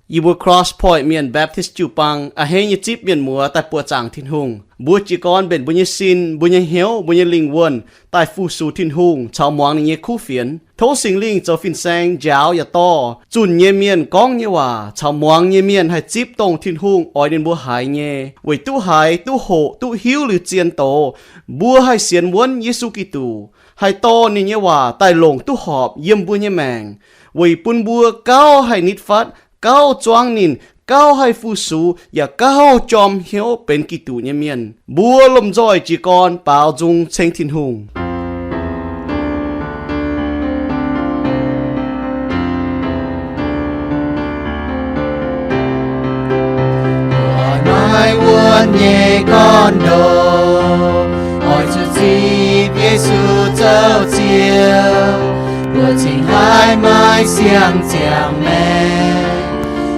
Yie mbuo Cross Point Mienh Baptist jiu-baang a'hneiv nyei zipv mienh muoz daaih buoqc zaangc Tin-Hungh. Mbuo jiez gorn mbenc mbuo nyei sin, mbuo nyei hnyouv, mbuo nyei lingh wuonh daaih fu-sux Tin-Hungh caux muangx ninh nyei kuv fienx. Tov Singx Lingh zoux fin-saeng njaaux yaac dorh zunh nyei mienh gorngv nyei waac caux muangx nyei mienh haih zipv dongh Tin-Hungh oix ninh mbuo haiz nyei, weic duqv haiz, duqv hoqc, duqv hiuv liuz zien doz, mbuo haih sienx wuonv Yesu Giduc, haih dorh ninh nyei waac daaih longc duqv horpc yiem mbuo nyei maengc, weic bun mbuo gauh haih nitv fatv, gauh zuangv ninh, gauh haih fu-sux, yaac gauh jorm hnyouv benx Giduc nyei mienh. Mbuo lomh nzoih jiez gorn baaux nzung ceng Tin-Hungh. Mbuo oix maiv wuonv nyei gorn-ndoqv, oix zuqc zipv Yesu zoux Ziouv, mbuo cingx haih maaih siang-ziangh maengc.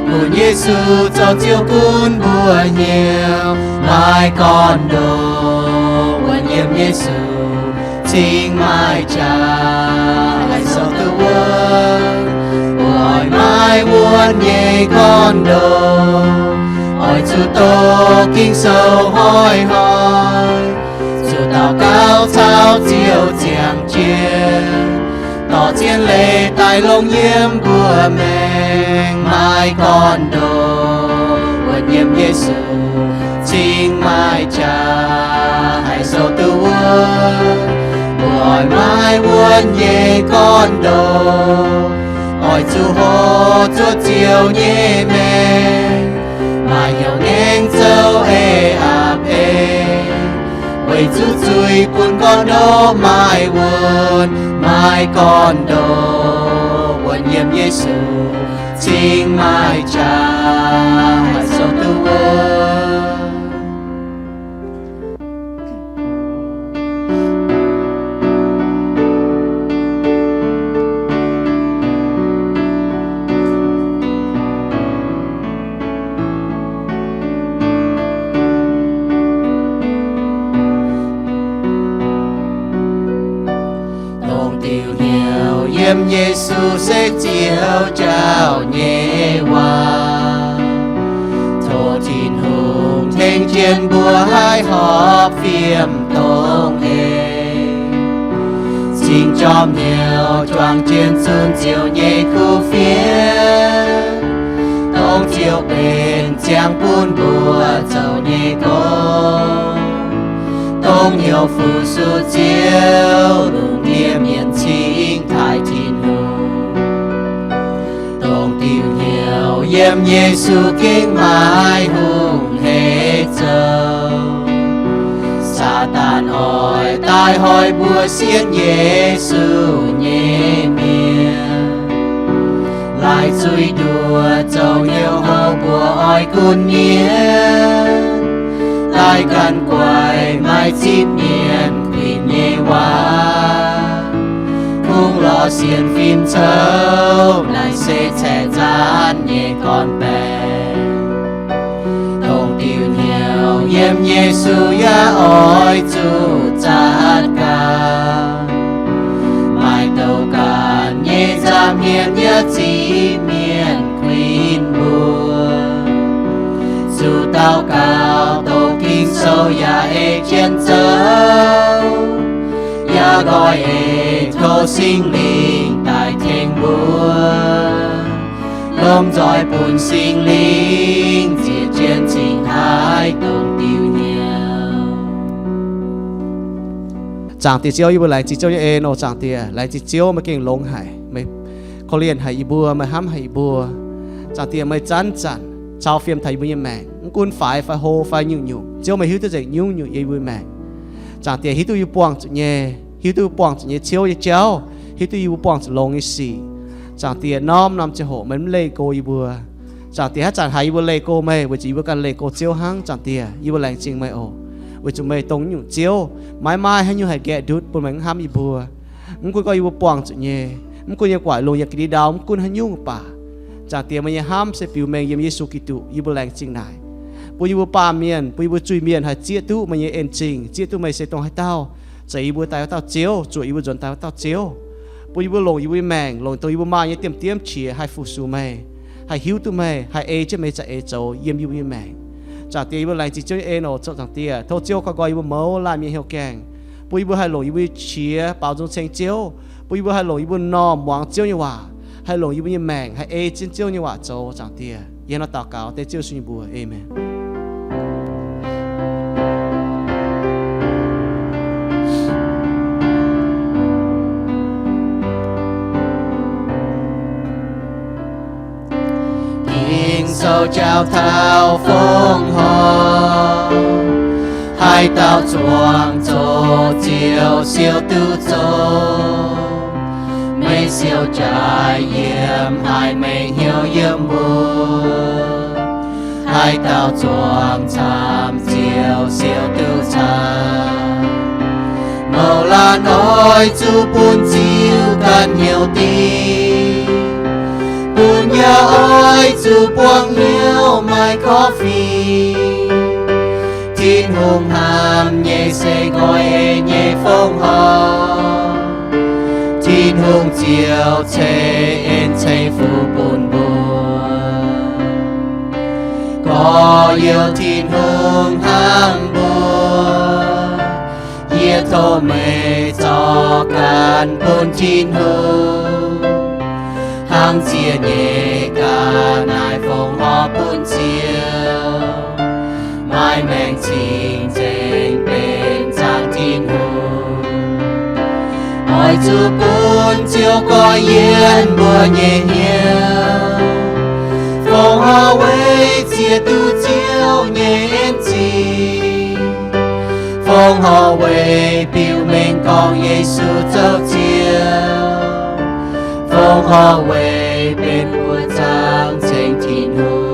Bun Yesu zoux Ziouv gunv mbuo hnyouv, maaih gorn-ndoqv wuonv yiem Yesu cingx maaih jaax haih zoux duqv wuov. Mbuo oix maiv wuonv nyei gorn-ndoqv, oix zuqc doqc Ging-Sou hnoi-hnoi, zuqc daux gaux caux Ziouv ziangh jienv, dorh zien leiz daaih longc yiem mbuo maengc. Maaih gorn-ndoqv wuonv yiem Yesu cingx maaih jaax haih zoux duqv wuov. Mbuo oix maiv wuonv nyei gorn-ndoqv, oix zuqc hoqc zuoqv Ziouv nyei maengc, maaih hnyouv ngaengc zoux eix aapv eix, weic zuqc zuiz bun gorn-ndoqv maaih wuonc. Maaih gorn-ndoqv wuonv yiem Yesu cingx maaih jaax haih zoux duqv wuov. Dongh diuc hnyouv yiem Yesu se Ziouv jauv nyei waac. Tov Tin-Hungh tengx jienv mbuo haih horpc fiem dongh eix, cingx jorm hnyouv juangc jienv zunc Ziouv nyei kuv fienx, dongh Ziouv benx ziangh bun mbuo zoux nyei gong, dongh hnyouv fu-sux Ziouv, lungh ndiev mienh cingx taaih Tin-Hungh. Dongh diuc hnyouv yiem Yesu gengh maaih hungh hleix zoux. Saadaan oix daaih hoic mbuo sienx Yesu nyei mienh, laaix zuiz nduoh zoux hnyouv houv mbuo oix gunv mienh, laaix ganh guaix maaih zipv mienh kuinx nyei waac, kungx lorz sienx fim cou, naaiv se caeqv nzaanv nyei gorn-baengx. Dongh diuc hnyouv yiem Yesu yaac oix zuqc zatv ganh. Maaih douc ganh nyei nza'hmien yaac zipv mienh kuinx mbuo. Zuqc daux gaux, doqc Ging-Sou yaac ei jienv zoux, yaac nqoi eix tov Singx Lingh daaih tengx mbuo. Lomh nzoih bun Singx Lingh zieqc jienv cingx haiz dongh diuc hnyouv. Zaangc Diex Ziouv, yie mbuo laengz zingh Ziouv nyei en oc. Zaangc Diex, laengz zingh Ziouv, meih gengh longx haic, meih korv-lienh haic yie mbuo, meih hnamv haic yie mbuo. Zaangc Diex, meih zanc-zanc cau fiem taux yie mbuo nyei maengc, mv gunv faix fai hlo fai nyungc-nyungc, Ziouv meih hiuv duqv nzengc nyungc-nyungc yiem yie mbuo maengc. Zaangc Diex, hiuv duqv yie mbuo buangh zuqc nyei, hiuv duqv yie mbuo buangh zuqc nyei ciouv nyei jauv, hiuv duqv yie mbuo buangh zuqc longx nyei sic. Zaangc Diex, norm-norm ziangh hoc meih mv leih go yie mbuo. Zaangc Diex, haaix zanc haiz yie mbuo leih go meih, weic zuqc yie mbuo ganh leih go Ziouv hnangv. Zaangc Diex, yie mbuo laengz zingh meih oc, weic zuqc meih dongh nyungc Ziouv, maiv maaih haaix nyungc haih nqaeqv ndutv bun meih mv hnamv yie mbuo. Mv gunv gorngv yie mbuo buangh zuqc nyei, mv gunv yiem gu'nguaaic lungh, yiem ga'ndiev ndau, mv gunv haaix nyungc baac, Zaangc Diex, meih nyei hnamv se biux mengh yiem Yesu Giduc. Yie mbuo laengz zingh naaic, bun yie mbuo baamh mienh, bun yie mbuo zuiz-mienh haih zieqv duqv meih nyei en zingh, zieqv duqv meih se dongh haaix dauh, zeiz yie mbuo daaih wuov dauh Ziouv, zuoqc yie mbuo nzuonx daaih wuov dauh Ziouv. Bun yie mbuo longc yie mbuo nyei maengc, longc dongh yie mbuo maaih nyei diemv-diemv qiex haih fu-sux meih. haih hiuv duqv meih, haih ei jienv meih za'eix zoux yiem yie mbuo nyei maengc. Zaangc Diex, yie mbuo laengz zingh Ziouv nyei en oc. Zaangc Diex, tov Ziouv koi nqoi yie mbuo mouz laanh mienh hnyouv gaengh, bun yie mbuo haih longc yie mbuo nyei qiex baaux nzung ceng Ziouv, bun yie mbuo haih longc yie mbuo norm muangx Ziouv nyei waac, haih longc yie mbuo nyei maengc haih ei jienv Ziouv nyei waac zoux. Zaangc Diex, yie hnangv naaiv daux gaux dengv Ziouv Yesu nyei mbuox. Aamen. Ging-Sou jauv taux fongc horc, haaix dauh zuangx zoqc Ziouv siou duqv zoqc. Meih siou jaaix yiem haiz meih hnyouv yiem mbuo, haaix dauh zuangx camv Ziouv siou duqv camv. Mouz laanh oix zuqc bun Ziouv ganh hnyouv dingc, bun yaac oix zuqc buangh hnyouv maaih korv-fingx. Tin-Hungh hnamv nyei se nqoi en nyei fongc horc, Tin-Hungh Ziouv ceix en ceix fuqv bun mbuo. Gorx-youz, Tin-Hungh hnamv mbuo. Yie tov meih zorqv ganh bun Tin-Hungh, hnangv ziec nyei ga'naaiv fongc horc bun Ziouv, maaih maengc cing-nzengc benx zaangc Tin-Hungh. Oix zuqc bun Ziouv goiv yiem mbuo nyei hnyouv, fongc horc weic ziex duqv Ziouv nyei en zingh, fongc horc weic biux mengh gorngv Yesu zoux Ziouv, fongc horc weic benx mbuo zaangc ceng Tin-Hungh.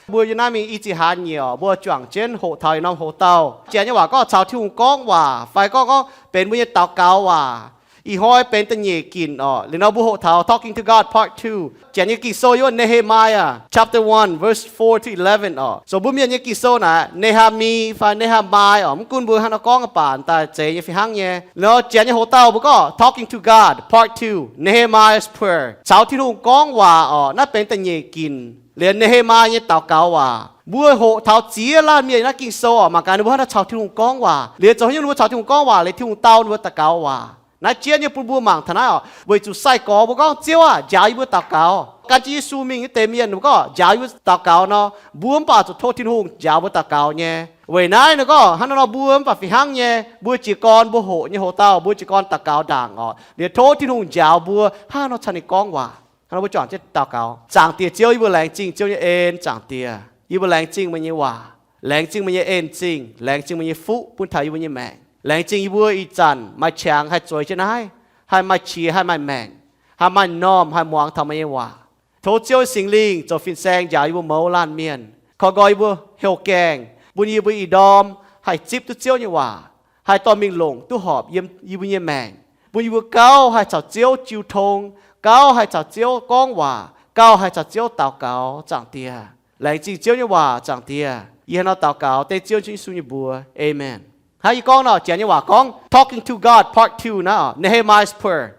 Mbuo yiem naaiv mingh i ziex hlaax nyieqc, mbuo juangc jienv hoqc taux yietc norm hoc-dauh. Janx nyei waac gorngv caux Tin-Hungh gorngv waac, fai gorngv, gorngv benx mbuo nyei daux gaux waac. Ih hnoi benx da'nyeic ginc orqc. Liuz nor mbuo hoqc taux Talking to God Part Two. Janx nyei Ging-Sou yiem Nehemiah chapter one, verse four to eleven orqc. Zoux mbuo Mienh nyei Ging-Sou naaic, Ne^haa^mi fai Ne^haa^mai orqc. Mv gunv mbuo hnangv nor gorngv baac daaih zeiz nyei fih hnangv nyei. Liuz nor Janx nyei hoc-dauh mbuo gorngv Talking to God Part Two, Nehemiah's Prayer, caux Tin-Hungh gorngv waac orqc. Naaiv benx da'nyeic ginc liuz Nehemiah nyei daux gaux waac. Mbuo hoqc taux ziex laanh mienh naaiv Ging-Sou orqc, mangc gaax ninh mbuo hnangv naaiv caux Tin-Hungh gorngv waac. Liuz zoux hnyouv ninh mbuo caux Tin-Hungh gorngv waac, liuz Tin-Hungh dau ninh mbuo daux gaux waac. Naaiv jienv nyei bun mbuo mangc taux naaiv orqc, weic zuqc sai-gorx mbuo gorngv, Ziouv aah! Njaaux yie mbuo daux gaux. Gan jienv Yesu mingh nyei deix mienh mbuo gorngv, Njaaux yie mbuo daux gaux nor, mbuo mv baac zuqc tov Tin-Hungh njaaux mbuo daux gaux nyei. Weic naaiv ninh gorngv hnangv naaiv nor mbuo mv baac fih hnangv nyei, mbuo jiez gorn mbuo hoqc nyei hoc-dauh, mbuo jiez gorn daux gaux ndaangc orqc, liuz tov Tin-Hungh njaaux mbuo hnangv nor caux ninh gorngv waac. Hnangv nor mbuo juangc jienv daux gaux. Zaangc Diex Ziouv, yie mbuo laengz zingh Ziouv nyei en. Zaangc Diex, yie mbuo laengz zingh meih nyei waac, laengz zingh meih nyei en-zingh, laengz zingh meih nyei fuqv bun taux yie mbuo nyei maengc. Laengz zingh yie mbuo ih zanc maaih qangx haih zueiz jienv naaiv, haih maaih qiex, haih maaih maengc, haih maaih m'normh, haih muangx taux meih nyei waac. Tov Ziouv Singx Lingh zoux fin-saeng njaaux yie mbuo mouz laanh mienh, koi nqoi yie mbuo heuc gaengh, bun yie mbuo ih ndorm haih zipv duqv Ziouv nyei waac, haih dorh mingh longc duqv horpc yiem yie mbuo nyei maengc, bun yie mbuo gauh haih caux Ziouv jiu tong, gauh haih caux Ziouv gorngv waac, gauh haih caux Ziouv daux gaux. Zaangc Diex, laengz zingh Ziouv nyei waac. Zaangc Diex, yie hnangv nor daux gaux dengv Ziouv Yesu nyei mbuox. Aamen. Hnangv yie gorngv nor, Janx nyei waac gorngv Talking to God Part Two naaiv orqc, Nehemiah's Prayer.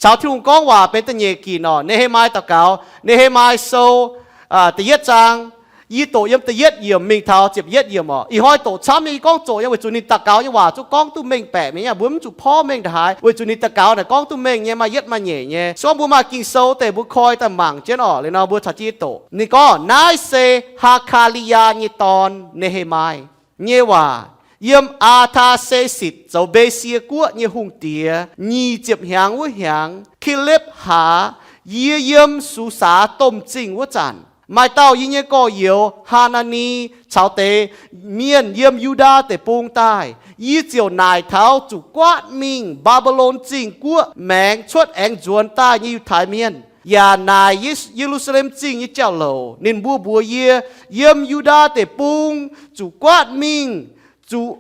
Caux Tin-Hungh gorngv waac benx da'nyeic ginc orqc, Nehemiah daux gaux. Nehemiah Sou da'yietv zaang, yie doqc yiem da'yietv yiemc mingh taux ziepc yietv yiemc orqc. Ih hnoi doqc camv nyei, yie gorngv zoqc nyei weic zuqc ninh daux gaux nyei waac zungv gorngv duqv mengh baeqc mi'aqv. Mbuo mv zuqc porv mengh ndongc haaix, weic zuqc ninh daux gaux naaic gorngv duqv mengh nyei, maaih yietv maaih nyeic nyei. Se gorngv mbuo maaih Ging-Sou deix mbuo koi daaih mangc jienv orqc. Liuz nor mbuo caux jienv doqc. Ninh gorngv, Naaiv se Haa^kaa^li^yaa nyei dorn, Nehemaai, nyei waac, yiem Aa^taa^se^sitc zoux Mbesi^ye Guoqv nyei hungh diex nyic ziepc hnyangx wuov hnyangx, Kitv^lepv Haax, yie yiem Susaa domh zingh wuov zanc, maaih dauh yie nyei gorx-youz, Haa^naa^ni, caux deix mienh yiem Yu^ndaa Deic-Bung daaih. Yie ziouc naaic taux zuqc guaatv mingh Mbaa^mbi^lon Zingh guoqv maengx cuotv aengx nzuonx daaih nyei Yiutai Mienh, yaac naaic Ye^lu^saa^lem Zingh nyei jauv-louc. Ninh mbuo mbuox yie, Yiem Yu^ndaa Deic-Bung zuqc guaatv mingh, zuqc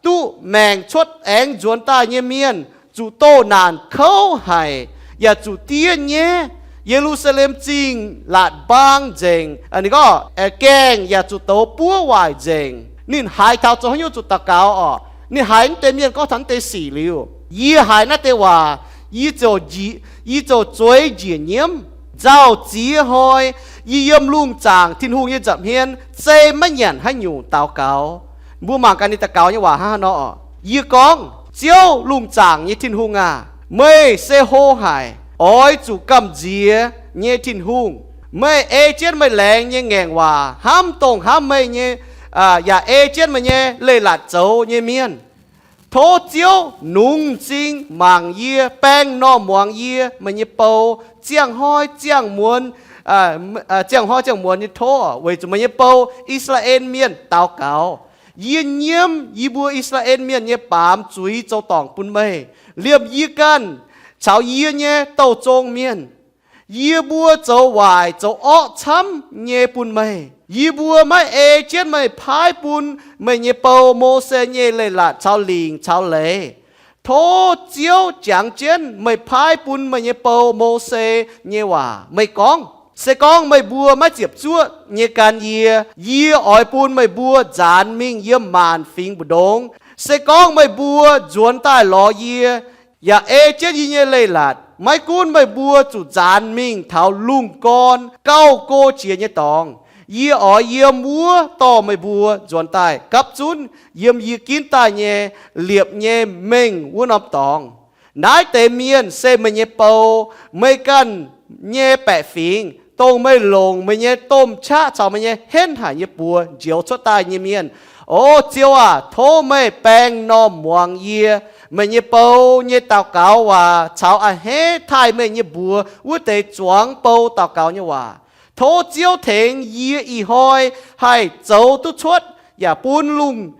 duqv maengx cuotv aengx nzuonx daaih nyei mienh zuqc doh naanc kouv haic, yaac zuqc diev nyaiv. Ye^lu^saa^lem Zingh laatc mbaang nzengc. Ninh gorngv, gaengh yaac zuqc douz buov waaic nzengc. Ninh haiz taux zoux haaix nyungc zuqc daux gaux orqc? Ninh haiz naaiv deix mienh gorngv taux naaiv deix sic liuz, Yie haiz naaiv deix waac, yie ziouc, yie ziouc zueiz njiec nyiemv. Nzauh ziex hnoi yie yiem lungh zaangc Tin-Hungh nyei nza'hmien zei maiv nyanc haaix nyungc daux gaux. Mbuo mangc gaax ninh daux gaux nyei waac hnangv haaix nor oc. Yie gorngv, Ziouv, lungh zaangc nyei Tin-Hungh aah! Meih se hlo haic, oix zuqc gamh nziex nyei Tin-Hungh. Meih ei jienv meih laengz nyei ngaengc waac hnamv dongh hnamv meih nyei, yaac ei jienv meih nyei leiz-latc zoux nyei mienh. Tov Ziouv nungx m'zing mangc yie, baeng m'normh muangx yie, meih nyei bou, ziangh hnoi ziangh muonz, ziangh hnoi ziangh muonz nyei tov, weic zuqc meih nyei bou, I^saa^laa^en Mienh, daux gaux. Yie nyiemv yie mbuo I^saa^laa^en Mienh nyei baamz zuiz zoux dorngc bun meih, liemh yie ganh caux yie nyei douh zong mienh. Yie mbuo zoux waaic zoux orqv camv nyei bun meih. Yie mbuo maiv ei jienv meih paaiv bun meih nyei bou, Mose, nyei leiz-latc caux lingc caux leiz. Tov Ziouv jangx jienv meih paaiv bun meih nyei bou, Mose, nyei waac. Meih gorngv, Se gorngv meih mbuo maiv ziepc zuoqv nyei gan yie, yie oix bun meih mbuo nzaanx mingh yiem maanc fingx mbu'ndongx. Se gorngv meih mbuo nzuonx daaih lorz yie, yaac ei jienv yie nyei leiz-latc, maiv gunv meih mbuo zuqc nzaanx mingh taux lungh gorn gauh go jiex nyei dorngx, yie oix yiem wuov dorh meih mbuo nzuonx daaih gapv zunv yiem yie ginv daaih nyei liepc nyei mengh wuov norm dorngx. Naaiv deix mienh se meih nyei bou, meih ganh nyei baeqc fingx, dongh meih longc meih nyei domh qaqv caux meih nyei henv haic nyei buoz njoux cuotv daaih nyei mienh. O Ziouv aah! Tov meih baeng m'normh muangx yie, meih nyei bou, nyei daux gaux waac caux a'hneiv taaih meih nyei mbuox wuov deix zuangx bou daux gaux nyei waac. Tov Ziouv tengx yie ih hnoi haih zoux duqv cuotv yaac bun lungh,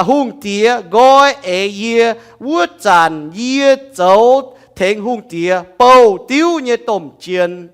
hungh diex nqoi eix yie. Wuov zanc yie zoux tengx hungh diex bouh diuv nyei domh jien.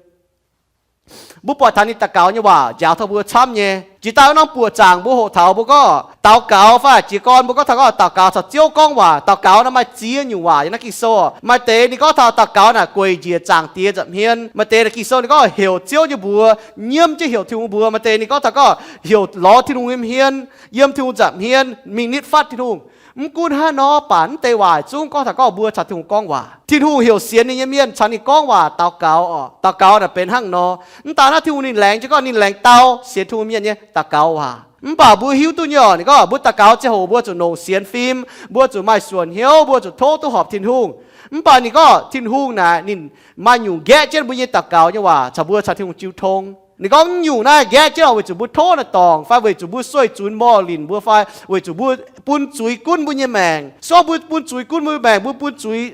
Mbuo buatc taux ninh daux gaux nyei waac njaaux taux mbuo camv nyei. Jiex daaih wuov norm buoqc zaangc mbuo hoqc taux mbuo gorngv daux gaux fai jiez gorn mbuo gorngv taux gorngv daux gaux caux Ziouv gorngv waac. Daux gaux naaiv maaih ziex nyungc waac yiem naaiv Ging-Sou. Maaih deix ninh gorngv taux daux gaux naaic gueic njiec Zaangc Diex nza'hmien. Maaih deix Ging-Sou ninh gorngv heuc Ziouv nyei mbuox, nyiemv jienv heuc Tin-Hungh mbuox. Maaih deix ninh gorngv taux gorngv heuc lorz Tin-Hungh nyei hmien, yiem Tin-Hungh nza'hmien mingh nitv fatv Tin-Hungh. Mv gunv hnangv nor, baac mv deix waac zungv gorngv taux gorngv mbuo caux Tin-Hungh gorngv waac. Tin-Hungh heuc sienx ninh nyei mienh caux ninh gorngv waac daux gaux oc. Daux gaux naaic benx hnangv nor. Mv daaih naaiv Tin-Hungh ninh laengz jienv gorngv ninh laengz dau sienx Tin-Hungh mienh nyei daux gaux waac. Mv baac mbuo hiuv duqv nyei oc, ninh gorngv mbuo daux gaux ziangh hoc mbuo zuqc longc sienx fim, mbuo zuqc maaih suonc hnyouv, mbuo zuqc tov duqv horpc Tin-Hungh. Mv baac ninh gorngv Tin-Hungh naaic ninh maaih nyungc nqaeqv jienv mbuo nyei daux gaux nyei waac caux mbuo caux Tin-Hungh jiu tong. Ninh gorngv mv nyungc naaiv nqaeqv jienv oc, weic zuqc mbuo tov naaic dorngc fai weic zuqc mbuo sueih zunx morh linc mbuo fai weic zuqc mbuo bun zuiz gunv mbuo nyei maengc. Se gorngv mbuo bun zuiz gunv mbuo nyei maengc, mbuo bun zuiz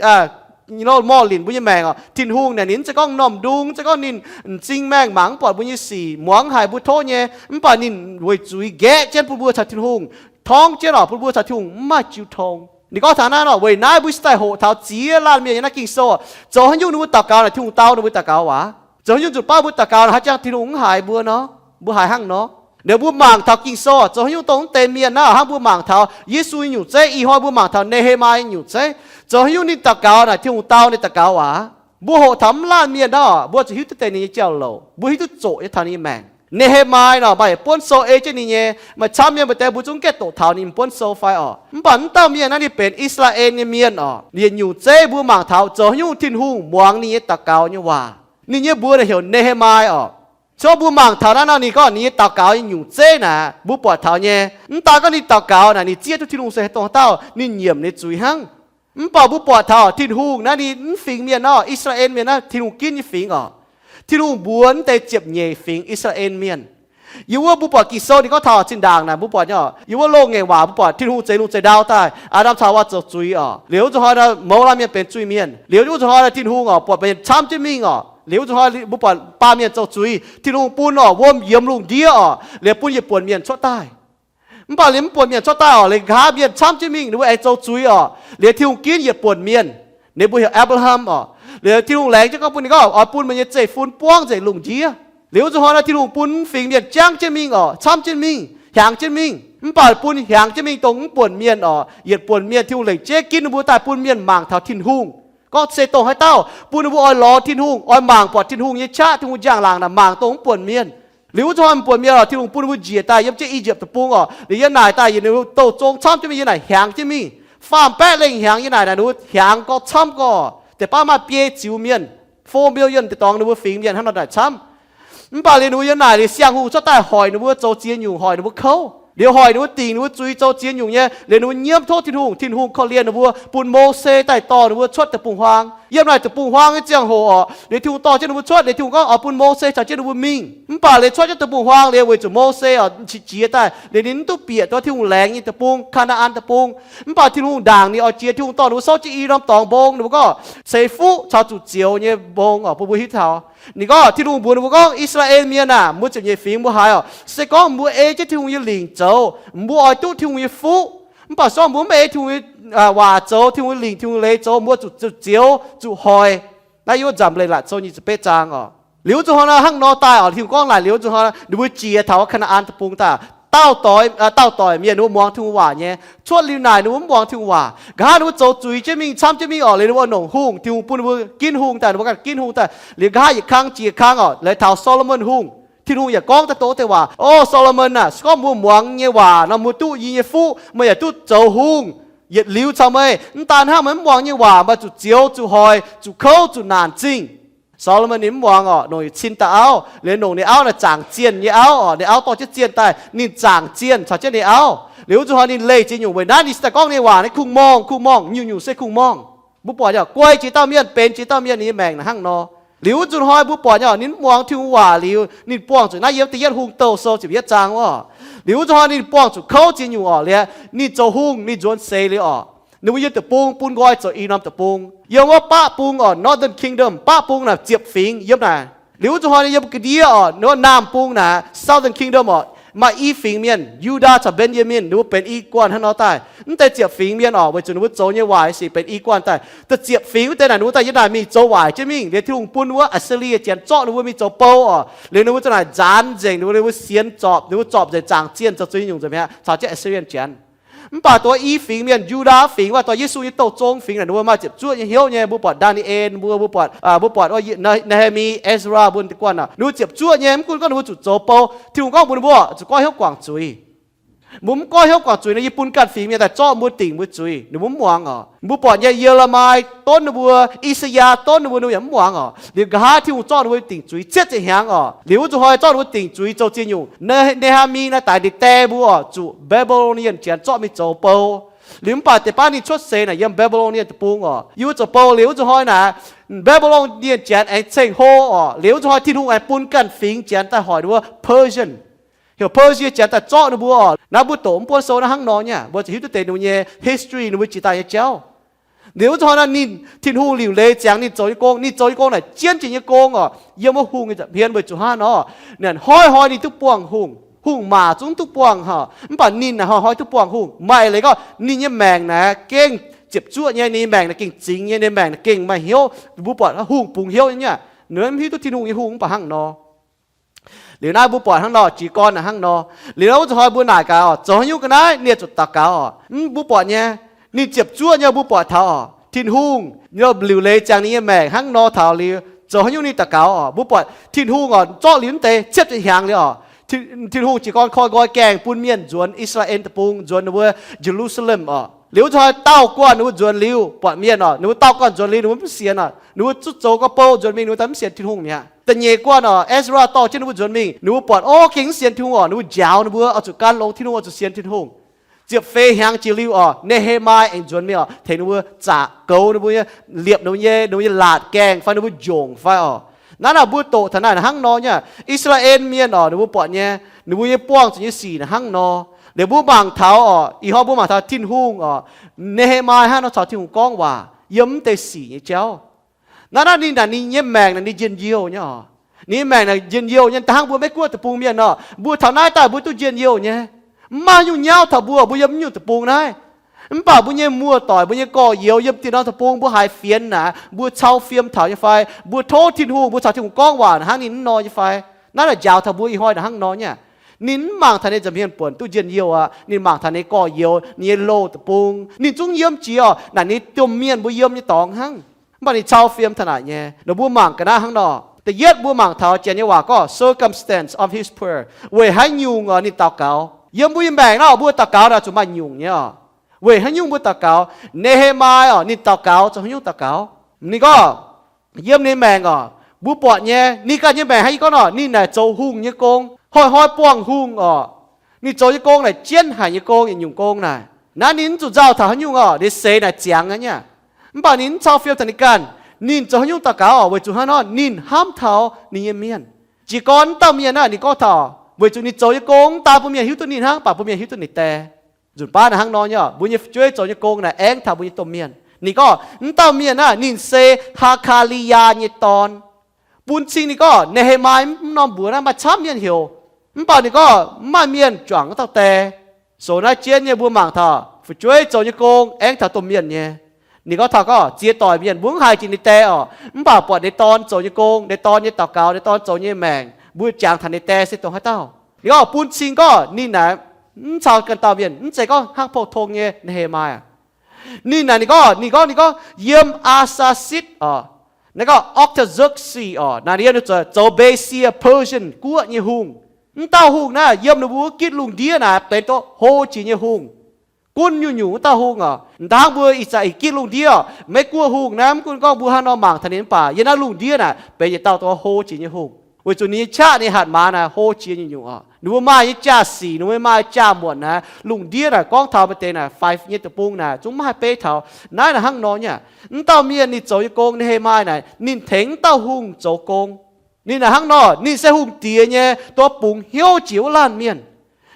morh linc mbuo nyei maengc oc, Tin-Hungh naaic ninh mv zeiz gorngv m'normh ndung, mv zeiz gorngv ninh m'zing maengh mangc mv buatc mbuo nyei sic, muangx haic mbuo tov nyei. Mv baac ninh weic zuiz nqaeqv jienv bun mbuo caux Tin-Hungh torngv jienv oc, bun mbuo caux Tin-Hungh mv maaih jiu tong. Ninh gorngv taux naaiv nor, weic naaiv mbuo cingx daaih hoqc taux ziex laanh mienh yiem naaiv Ging-Sou oc, zoux haaix nyungc ninh mbuo daux gaux naaic Tin-Hungh dau ninh mbuo daux gaux waac. Zoux haaix nyungc zuqc baav mbuo daux gaux naaic haaix jangx Tin-Hungh mv haiz mbuo nor, mbuo haiz hnangv nor. Ninh mbuo mangc taux Ging-Sou oc, zoux haaix nyungc dongh mv deix mienh naaiv hnangv mbuo mangc taux Yesu nyei nyungc zeiv. Ih hnoi mbuo mangc taux Ne^he^mai nyei nyungc zeiv. Zoux haaix nyungc ninh daux gaux naaic Tin-Hungh dau ninh daux gaux waac. Mbuo hoqc taux mv laanh mienh naaiv oc, mbuo zuqc hiuv duqv deix ninh nyei jauv-louc, mbuo hiuv duqv zoqc nyei taux ninh nyei maengc. Ne^he^mai nor maaih buonv sou ei jienv ninh nyei. Maaih camv mienh maaih deix mbuo zungv gaengh doqc taux ninh buonv sou fai oc. Mv baac mv dauh mienh naaiv ninh benx I^saa^laa^en nyei mienh oc. Yietc nyungc zeiv mbuo mangc taux zoux haaix nyungc Tin-Hungh muangx ninh nyei daux gaux nyei waac. Ninh nyei mbuox naaic heuc Ne^he^mai oc. Se gorngv mbuo mangc taux naaiv nor, ninh gorngv ninh nyei daux gaux nyei nyungc zeiv naaic mbuo buatc taux nyei. Mv daan gorngv ninh daux gaux naaic ninh zieqv duqv Tin-Hungh se haaix dongh haaix dauh, ninh nyiemc ninh nyei zuiz hnangv. Mv baac mbuo buatc taux Tin-Hungh naaiv ninh mv fingx mienh nor, I^saa^laa^en mienh naaiv Tin-Hungh ginv nyei fingx oc. Tin-Hungh mbuox mv deix ziepc nyeic fingx I^saa^laa^en mienh. Yiem wuov mbuo buatc Ging-Sou ninh gorngv taux zinh ndaangc naaic mbuo buatc nyei oc, yiem wuov loz-ngaengc waac mbuo buatc Tin-Hungh zeix lungh zeix ndau daaih, Aa^ndam caux Haawaa zoux zuiz oc. Liuz wuov zuqc hnoi mouz laanh mienh benx zuiz-mienh. Liuz wuov zuqc hnoi Tin-Hungh oc buatc mienh camv jienv mingh oc. Liuz wuov zuqc hnoi mbuo buatc baamh mienh zoux zuiz, Tin-Hungh bun oc wuom yiemx lungh ndiev oc, liuz bun yietc buonc mienh cuotv daaih. Mv baac liuz mv buonc mienh cuotv daaih oc, liuz nqa'haav mienh camv jienv mingh, ninh mbuo aengx zoux zuiz oc. Liuz Tin-Hungh ginv yietc buonc mienh, ninh mbuo heuc Apc^laa^ham oc. Liuz Tin-Hungh laengz jienv gorngv bun ninh gorngv oix bun meih nyei zeiv-fun buangv nzengc lungh ndiev. Liuz wuov zuqc hnoi naaiv Tin-Hungh bun mv fingx mienh jangv jienv mingh oc, camv jienv mingh, hiaangx jienv mingh. Mv baac bun hiaangx jienv mingh dongh mv buonc mienh oc, yietc buonc mienh Tin-Hungh lengc jeiv ginv ninh mbuo daaih bun mienh mangc taux Tin-Hungh gorngv se dongh haaix dauh, bun ninh mbuo oix lorz Tin-Hungh, oix mangc buatc Tin-Hungh nyei qaqv, Tin-Hungh njang-laangc naaic mangc dongh mv buonc mienh. Liuz wuov zuqc hnoi mv buonc mienh oc, Tin-Hungh bun ninh mbuo njiec daaih yiem jienv I^yipv Deic-Bung oc. Liuz yiem naaic daaih yietc ninh mbuo douh zong camv jienv mingh, yiem naaic hiaangx jienv mingh. Faam-baeqv lengh hiaangx yiem naaic naaic ninh mbuo hiaangx gorx camv gorx, deix baav maaih biei ziux mienh. four million deix dorngx ninh mbuo fingx mienh hnangv nor naaic camv. Mv baac liuz ninh mbuo yiem naaic liuz siang-hungh cuotv daaih hoic ninh mbuo zoux ziex nyungc, hoic ninh mbuo kouv. Liuz hoic ninh mbuo dingc, ninh mbuo zuiz zoux ziex nyungc nyei, liuz ninh mbuo nyiemv tov Tin-Hungh, Tin-Hungh korv-lienh ninh mbuo, bun Mose daaih dorh ninh mbuo cuotv deic-bung-huaang. Yiem naaic deic-bung-huaang nyei ziangh hoc orqc, liuz Tin-Hungh dorh jienv ninh mbuo cuotv, liuz Tin-Hungh gorngv oix bun Mose caux jienv ninh mbuo mingh. Mv baac liuz cuotv jienv deic-bung-huaang liuz weic zuqc Mose orqc qiex jiez daaih, liuz ninh mv duqv bieqc taux Tin-Hungh laengz nyei deic-bung, Kaa^naa^an Deic-Bung. Mv baac Tin-Hungh ndaangc ninh oix jiex, Tin-Hungh dorh ninh mbuo souv jienv i norm dorngx mbong, ninh mbuo gorngv ceix fuqv caux zuqc zioux nyei mbong orqc, bun mbuo hiuv taux. Ninh gorngv, Tin-Hungh mbuox ninh mbuo gorngv, I^saa^laa^en Mienh aah! Mbuo ziepc nyeic fingx mbuo haiz orqc, se gorngv mbuo ei jienv Tin-Hungh nyei lingc zoux, mbuo oix duqv Tin-Hungh nyei fuqv. Mv baac se gorngv mbuo maiv ei Tin-Hungh nyei waac zoux, Tin-Hungh nyei lingc, Tin-Hungh nyei leiz zoux, mbuo zuqc zuqc zioux, zuqc hoic. Naaiv yiem wuov Nzamc Leiz-Latc Sou nyic ziepc betv zaang orqc. Liuz wuov zanc hnoi naaiv hnangv nor daaih orqc, Tin-Hungh gorngv naaic, liuz wuov zanc hnoi ninh mbuo jiex taux Kaa^naa^an Deic-Bung daaih, dauh doic, dauh doic mienh ninh mbuo muangx Tin-Hungh waac nyei. Cuotv liuz naaic ninh mbuo mv muangx Tin-Hungh waac. Nqa'haav ninh mbuo zoux zuiz jienv mingh, camv jienv mingh orqc, liuz ninh mbuo longc hungh, Tin-Hungh bun ninh mbuo ginv hungh daaih, ninh mbuo ganh ginv hungh daaih. Liuz nqa'haav yietc kang jiex kang orqc, laaix taux Saa^lo^morn Hungh, Tin-Hungh yaac gorngv daaih tov deix waac, O Saa^lo^morn aah! Se gorngv mbuo muangx yie nyei waac nor, mbuo duqv yie nyei fuqv, meih yaac duqv zoux hungh yietc liuz caux meih. Mv daan hnangv, meih mv muangx yie nyei waac, meih zuqc zioux, zuqc hoic, zuqc kouv, zuqc naanc zingh. Saa^lo^morn ninh mv muangx orqc, longc yietc cin dauh auv, liuz longc ninh auv naaic zaangc zienh nyei auv orqc, ninh auv dorh jienv zienh daaih, ninh zaangc zienh caux jienv ninh auv. Liuz wuov zanc hnoi ninh leih ziex nyungc. Weic naaiv ninh se daaih gorngv ninh nyei waac naaiv kungx-morngh, kungx-morngh, nyungc-nyungc se kungx-morngh. Mbuo buatc nyei, guai jiex dauh mienh, benx jiex dauh mienh, ninh nyei maengc naaic hnangv nor. Liuz wuov zanc hnoi mbuo buatc nyei, ninh mv muangx Tin-Hungh waac liuz, ninh buangh zuqc naaiv yiem da'yietv Hungh Douh Sou ziepc yietv zaang orqc. Liuz wuov zanc hnoi ninh buangh zuqc kouv ziex nyungc orqc, liuz ninh zoux hungh, ninh nzuonx seix liuz orqc, ninh mbuo yiem deic-bung bun nqoi zoux i norm deic-bung. Yiem wuov baqv bung orqc, Northern Kingdom, baqv bung naaic ziepc fingx yiem naaic. Liuz wuov zanc hnoi ninh yiem ga'ndiev orqc, wuov naamh bung naaic, Southern Kingdom orqc, maaih i fingx mienh, Yu^ndaa caux Mben^yaa^min, ninh mbuo benx i guanh hnangv nor daaih. Mv deix ziepc fingx mienh orqc, weic zuqc ninh mbuo zoux nyei waaic se benx i guanh daaih. Da'ziepc fingx wuov deix naaic, ninh mbuo daaih yiem naaic mingh zoux waaic jienv mingh. Liuz Tin-Hungh bun wuov Assyria Janx zorqv ninh mbuo mingh zoux bou orqc. Liuz ninh mbuo za'naaic nzaanx nzengc, ninh mbuo, ninh mbuo sienx zorpc, ninh mbuo zorpc nzengc zaangc zienh zoux zuiz nyungc nzengc mi'aqv, caux jienv Assyria Janx. Mv baac dongh i fingx mienh, Yu^ndaa fingx, wuov dongh Yesu nyei douh zong fingx naaic, ninh mbuo maaih ziepc zuoqv nyei hnyouv nyei. Mbuo buatc Ndaa^ni^en, mbuo, mbuo buatc, mbuo buatc Naa^hee^mi, Ezra, mbuo guanh orqc, ninh mbuo ziepc zuoqv nyei. Mv gunv gorngv ninh mbuo zuqc zoux bou, Tin-Hungh gorngv mbuox ninh mbuo, zuqc goiv hnyouv guangc zuiz. Mbuo mv goiv hnyouv guangc zuiz nor, yie bun ganh fingx mienh daaih zorqv mbuo, dingc mbuo zuiz, ninh mbuo mv muangx orqc. Mbuo buatc nyei, Ye^le^mi donv ninh mbuo, I^saa^yaa donv ninh mbuo, ninh mbuo yaac mv muangx orqc. Liuz nqa'haav Tin-Hungh zorqv ninh mbuo dingc zuiz cietv ziepc hnyangx orqc. Liuz wuov zanc hnoi zorqv ninh mbuo dingc zuiz zoux ziex nyungc. Ne, Ne^haa^mi naaiv daaih ninh die mbuo orqc, zuqc Mbe^mbe^lo^nie Janx zorqv mingh zoux bou. Liuz mv baac deix baav ninh cuotv seix naaic yiem Mbe^mbe^lo^nie Deic-Bung orqc, yiem wuov zoux bou. Liuz wuov zanc hnoi naaic, Mbe^mbe^lo^nie Janx aengx ceng-hlo orqc. Liuz wuov zanc hnoi Tin-Hungh aengx bun ganh fingx Janx daaih hoic ninh mbuo, Persian, heuc Persia Janx daaih zorqv ninh mbuo orqc. Naaiv mbuo doqc mv buonv sou naaiv hnangv nor nyei, mbuo ziouc hiuv duqv deix ninh mbuo nyei history, ninh mbuo jiex daaih nyei jauv. Liuz wuov zanc hnoi naaic ninh, Tin-Hungh liuc leiz ziangx ninh zoux nyei gong, ninh zoux nyei gong naaic jienv jiex nyei gong orqc. Yiem wuov hungh nyei nza'hmien weic zuqc hnangv nor, naaic hnoi-hnoi ninh duqv buangh hungh, hungh maac zungv duqv buangh orqc, mv baac ninh naaic hnoi-hnoi duqv buangh hungh. Maaih leiz gorngv ninh nyei maengc naaic gengh ziepc zuoqv nyei, ninh nyei maengc naaic gengh zingx nyei, ninh nyei maengc naaic gengh maaih hnyouv. Mbuo buatc hungh bungx hnyouv nyei, ninh mv hiuv duqv Tin-Hungh nyei hungh mv baac hnangv nor. Liuz naaiv mbuo buatc hnangv nor, jiez gorn naaic hnangv nor. Liuz naaiv wuov zanc hnoi mbuo naaic gaax orqc, zoux haaix nyungc ga'naaiv ninh zuqc daux gaux orqc. Mv, mbuo buatc nyei, ninh ziepc zuoqv nyei, mbuo buatc taux orqc, Tin-Hungh liuc leiz ziangx ninh nyei maengc hnangv nor taux liuz, zoux haaix nyungc ninh daux gaux orqc. Mbuo buatc Tin-Hungh orqc, zorqv liuz mv deix cietv ziepc hnyangx liuz orqc, Tin-Hungh jiez gorn koi nqoi gaengh bun mienh nzuonx I^saa^laa^en Deic-Bung, nzuonx ninh mbuo Ye^lu^saa^lem orqc. Liuz wuov zanc hnoi dauh guanh ninh mbuo nzuonx liuz, buatc mienh orqc, ninh mbuo dauh guanh nzuonx liuz ninh mbuo mv sienx orqc, ninh mbuo zuqc zoux gorx bou nzuonx mingh, ninh mbuo daaih mv sienx Tin-Hungh mi'aqv. Da'nyeic guanh orqc, Ezra dorh jienv ninh mbuo nzuonx mingh, ninh mbuo buatc, o, gengh mv sienx Tin-Hungh orqc, ninh mbuo njaaux ninh mbuo oix zuqc gan longx Tin-Hungh, oix zuqc sienx Tin-Hungh. Ziepc feix hnyangx jiex liuz orqc, Ne^he^mai aengx nzuonx mingh orqc, tengx ninh mbuo zaqc goux ninh mbuo nyei, liepc ninh mbuo nyei, ninh mbuo nyei laatc gaengh fai ninh mbuo njongc fai orqc. Naaiv naaic mbuo doqc taux naaic hnangv nor nyei. I^saa^laa^en Mienh orqc, ninh mbuo buatc nyei, ninh mbuo nyei buangh zuqc nyei sic naaic hnangv nor. Liuz mbuo mangc taux orqc, ih hnoi mbuo mangc taux Tin-Hungh orqc, Ne^he^mai hnangv nor caux Tin-Hungh gorngv waac yiem mv deix sic nyei jauv. Naaiv naaiv ninh naaic ninh nyei maengc naaic ninh njien-youh nyei orqc. Ninh nyei maengc naaic njien-youh nyei, da'hnangv mbuo Meiv-Guoqv deic-bung mienh orqc, mbuo taux naaiv daaih mbuo duqv njien-youh nyei. Mv maaih nyungc nyauv taux mbuo, mbuo yiem mv nyungc deic-bung naaiv. Mv baac mbuo nyei muoz-doic, mbuo nyei gorx-youz yiem dien norm deic-bung, mbuo haiz fienx naaic, mbuo cau fiem taux nyei fai? Mbuo tov Tin-Hungh, mbuo caux Tin-Hungh gorngv waac hnangv ninh mv nor nyei fai? Naaiv naaic njaaux taux mbuo ih hnoi naaic hnangv nor nyei. Ninh mv mangc taux ninh nza'hmien buonc duqv njien-youh aqv. Ninh mangc taux ninh gorx-youz, ninh nyei loz deic-bung. Ninh zungv yiem jiex orqc, naaic ninh domh mienh mbuo yiem nyei dorngx hnangv. Mv baac ninh cau fiem taux naaic nyei. Nor mbuo mangc ga'naaiv hnangv nor. Da'yietv mbuo mangc taux Janx nyei waac gorngv circumstance of his prayer. Weic haaix nyungc orqc ninh daux gaux? Yiem mbuo nyei maengc naaiv orqc, mbuo daux gaux naaic zuqc maaih nyungc nyei orqc. Weic haaix nyungc mbuo daux gaux? Ne^he^mai orqc, ninh daux gaux zoux haaix nyungc daux gaux? Ninh gorngv, Yiem ninh maengc orqc, mbuo buatc nyei, ninh ganh nyei maengc hnangv yie gorngv nor, ninh naaic zoux hungh nyei gong, hnoi-hnoi buangh hungh orqc. Ninh zoux nyei gong naaic jienv haic nyei gong, yietc nyungc gong naaic. Naaiv ninh mv zuqc nzauh taux haaix nyungc orqc, ninh seix naaic ziangx nyei. Mv baac ninh mv cau fiem taux ninh ganh. Ninh zoux haaix nyungc daux gaux orqc, weic zuqc hnangv nor ninh hnamv taux ninh nyei mienh. Jiez gorn mv dauh mienh naaic, ninh gorngv taux weic zuqc ninh zoux nyei gong mv daan bun mienh hiuv duqv ninh hnangv, mv baac bun mienh hiuv duqv ninh die. Nzunc baav naaic hnangv nor nyei, mbuo nyei fu'jueiv zoux nyei gong naaic aengx taux mbuo nyei domh mienh. Ninh gorngv mv dauh mienh naaic, ninh se Haa^kaa^li^yaa nyei dorn. Bun cing ninh gorngv Ne^hee^mai mv norm mbuox naaiv maaih camv mienh heuc, mv baac ninh gorngv mv maaih mienh juangc wuov dauh die. Sou naaiv jienv nyei mbuo mangc taux fu'jueiv zoux nyei gong aengx taux domh mienh nyei. Ninh gorngv taux gorngv ziex doic mienh mbuo mv haiz jiex ninh die orqc, mv baac buatc ninh dorn zoux nyei gong, ninh dorn nyei daux gaux, ninh dorn zoux nyei maengc, mbuo jangx taux ninh die se dongh haaix dauh. Ninh gorngv bun cing gorngv ninh naaic mv caux ganh dauh mienh, mv zeiz gorngv hnangv pou-tong nyei Ne^hee^mai aac. Ninh naaic ninh gorngv, ninh gorngv, ninh gorngv yiem Aa^saa^sitv orqc, naaiv gorngv Artaxerxes orqc, naaic ninh yiem zoux Mesie, Persian guoqv nyei hungh. Mv dauh hungh naaiv yiem ninh mbuo wuov gitv lungh ndiev naaic benx doqc hlo jiex nyei hungh. Gunv nyungc-nyungc wuov dauh hungh orqc. M'daaih hnangv mbuo ih zanc ih gitv lungh ndiev orqc, Meiv Guoqv hungh naaiv mv gunv gorngv mbuo hnangv nor mangc taux ninh mv baac yiem naaiv lungh ndiev naaic benx yietc dauh doqc hlo jiex nyei hungh, weic zuqc ninh nyei qaqv ninh hatc maaz naaic hlo jiex nyungc-nyungc orqc. Ninh mbuo maaih nyei jaa-sic, ninh mbuo maaih jaa-muonc naaic, lungh ndiev naaic gorngv taux maaih deix naaic faix nyei deic-bung naaic zungv mv haih beiv taux. Naaiv naaic hnangv nor nyei. Mv dauh mienh ninh zoux nyei gong, Ne^hee^mai naaic, ninh tengx mv dauh hungh zoux gong. Ninh naaic hnangv nor, ninh se hungh diex nyei, dongh bungx hnyouv jiex wuov laanh mienh.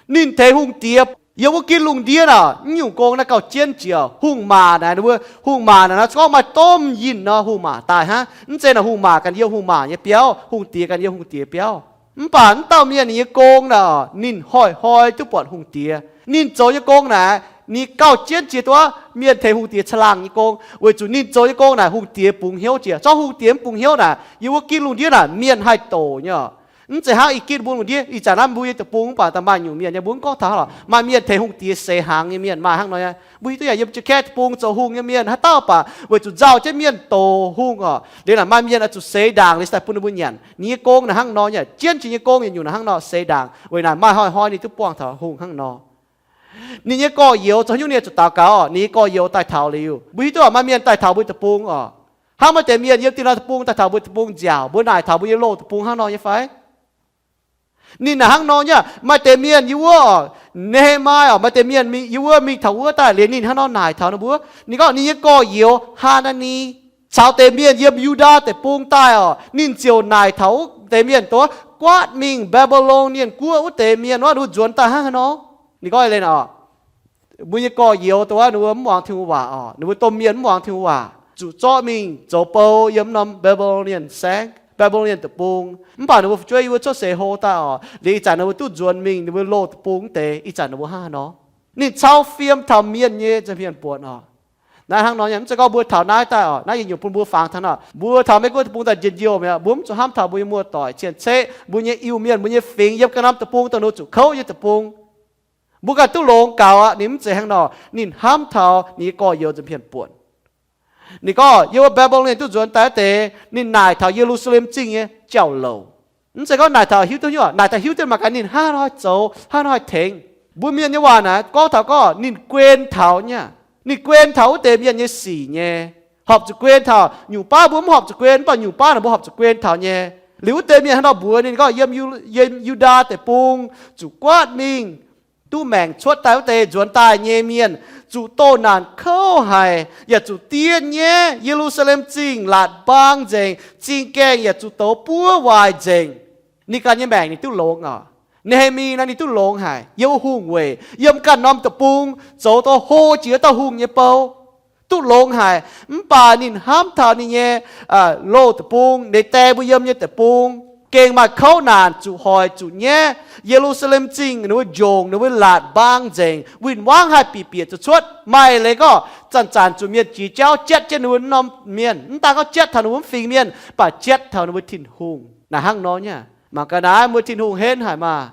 Ninh tengx hungh diex yiem wuov gitv lungh ndiev naaic, mv nyungc gong naaiv gauh jienv jiex. Hungh maac naaic, ninh mbuo hungh maac naaic, naaiv gorngv maaih domh yinh nor, hungh maac daaih hnangv. Mv zeiz naaic hungh maac ganh yiem hungh maac nyei biauv, hungh diex ganh yiem hungh diex biauv. Mv baac mv dauh mienh ninh nyei gong naaic, ninh hnoi-hnoi duqv buatc hungh diex. Ninh zoux nyei gong naaic, ninh gauh jienv jiex duqv mienh tengx hungh diex caangh laangh nyei gong, weic zuqc ninh zoux nyei gong naaic, hungh diex bungx hnyouv jiex. Zorqv hungh diex mv bungx hnyouv naaic, yiem wuov gitv lungh ndiev naaic mienh haih doqc nyei. Mv zeiz hnangv ih gitv mbuo lungh ndiev, ih zanc naaiv mbuo nyei deic-bung mv baac daaih maaih nyungc mienh nyei, mbuo mv gorngv taux lorqc, maaih mienh tengx hungh diex seix hnaangx nyei mienh maaih hnangv nor nyei. Mbuo hiuv duqv yaac yiem Jakae deic-bung zoux hungh nyei mienh haaix dauh baac weic zuqc nzauh jienv mienh doqc hungh orqc, liuz naaic maaih mienh oix zuqc seix ndaangc liuz daaih bun ninh mbuo nyanc. Ninh nyei gong naaic hnangv nor nyei, jienv jiex nyei gong yietc nyungc naaic hnangv nor seix ndaangc, weic naaic maaih hnoi-hnoi ninh duqv buangh taux hungh hnangv nor. Ninh nyei gorx-youz zoux haaix nyungc ninh zuqc daux gaux orqc, ninh nyei gorx-youz daaih taux liuz, mbuo hiuv duqv orqc, maaih mienh daaih taux mbuo deic-bung orqc. Hnangv maaih deix mienh yiem Tin-Hungh deic-bung daaih taux mbuo deic-bung nziaauc, mbuo naaic taux mbuo nyei loz deic-bung hnangv nor nyei fai? Ninh naaic hnangv nor nyei, maaih deix mienh yiem wuov orqc, Ne^hee^mai orqc, maaih deix mienh mingh yiem wuov mingh taux wuov daaih liuz ninh hnangv nor naaic taux ninh mbuo. Ninh gorngv ninh nyei gorx-youz Haa^naa^ni caux deix mienh yiem Yu^ndaa deic-bung daaih orqc, ninh ziouc naaic taux wuov deix mienh dongh guaatv mingh Mbe^mbe^lon^nie guoqv wuov deix mienh wuov, ninh mbuo nzuonx daaih hnangv haaix nor. Ninh gorngv lenz orqc, mbuo nyei gorx-youz dongh wuov ninh mbuo mv muangx Tin-Hungh waac orqc, ninh mbuo domh mienh mv muangx Tin-Hungh waac, zuqc zorqv mingh zoux bou yiem norm Mbe^mbe^lon^nie saengv, Mbe^mbe^lon^nie deic-bung. Mv baac ninh mbuo fu'jueiv yiem wuov cuotv seix hlo daaih orqc, liuz ih zanc ninh mbuo duqv nzuonx mingh ninh mbuo loz deic-bung deix, ih zanc ninh mbuo hnangv haaix nor. Ninh cau fiem taux mienh nyei nza'hmien buonc orqc. Naaiv hnangv nor nyei, mv zeiz gorngv mbuo taux naaiv daaih orqc, naaiv yietc nyungc bun mbuo fangx taux nor, mbuo taux Meiv Guoqv deic-bung daaih njien-youh mi'aqv, mbuo mv zuqc hnamv taux mbuo nyei muoz-doic cien-ceqv, mbuo nyei Iu-Mienh, mbuo nyei fingx yiem ganh norm deic-bung dongh ninh zuqc kouv nyei deic-bung. Mbuo ganh duqv longx gaux aqv. Ninh mv zeiz hnangv nor, ninh hnamv taux ninh nyei gorx-youz nza'hmien buonc. Ninh gorngv yiem wuov Mbe^mbe^lon^nie duqv nzuonx daaih wuov deix, ninh naaic taux Ye^lu^saa^lem Zingh nyei jauv-louc. Mv zeiz gorngv naaic taux hiuv duqv nyei, naaic taux hiuv duqv mangc gaax ninh hnangv haaix nor haih zoux, hnangv haaix nor haih tengx. Mbuo mienh nyei waac naaic gorngv taux gorngv ninh guen taux nyei. Ninh guen taux wuov deix mienh nyei sic nyei. Horpc zuqc guen taux, nyungc baav mbuo mv horpc zuqc guen, mv baac nyungc baav naaic mbuo horpc zuqc guen taux nyei. Liuz wuov deix mienh hnangv nor mbuox ninh gorngv yiem Yu-, yiem Yu^ndaa deic-bung zuqc guaatv mingh duqv maengc cuotv daaih wuov deix nzuonx daaih nyei mienh, zuqc doh naanc kouv haic, yaac zuqc diev nyaiv. Ye^lu^saa^lem Zingh laatc mbaang nzengc, zingh gaengh yaac zuqc douz buov waaic nzengc. Ninh ganh nyei maengc ninh duqv longx orqc. Ne^he^mi naaiv ninh duqv longx haic, yiem wuov hungh weic, yiem ganh norm deic-bung zoux dongh hlo jiex dauh hungh nyei bou, duqv longx haic. Mv baac ninh hnamv taux ninh nyei loz deic-bung, ninh die mbuo yiem nyei deic-bung, gengh maaih kouv naanc, zuqc hoic zuqc nyaiv. Ye^lu^saa^lem Zingh ninh mbuo njongc, ninh mbuo laatc mbaang nzengc, win-wangv haih bieqc bieqc zuqc cuotv. Maaih leiz gorngv zanc-zanc zuqc mienh jiex jauv jatv jienv ninh mbuo norm mienh, mv daan gorngv jatv taux ninh mbuo mv fingx mienh, mv baac jatv taux ninh mbuo Tin-Hungh. Naaic hnangv nor nyei. Mangc gaax naaiv mbuo Tin-Hungh henv haic maah!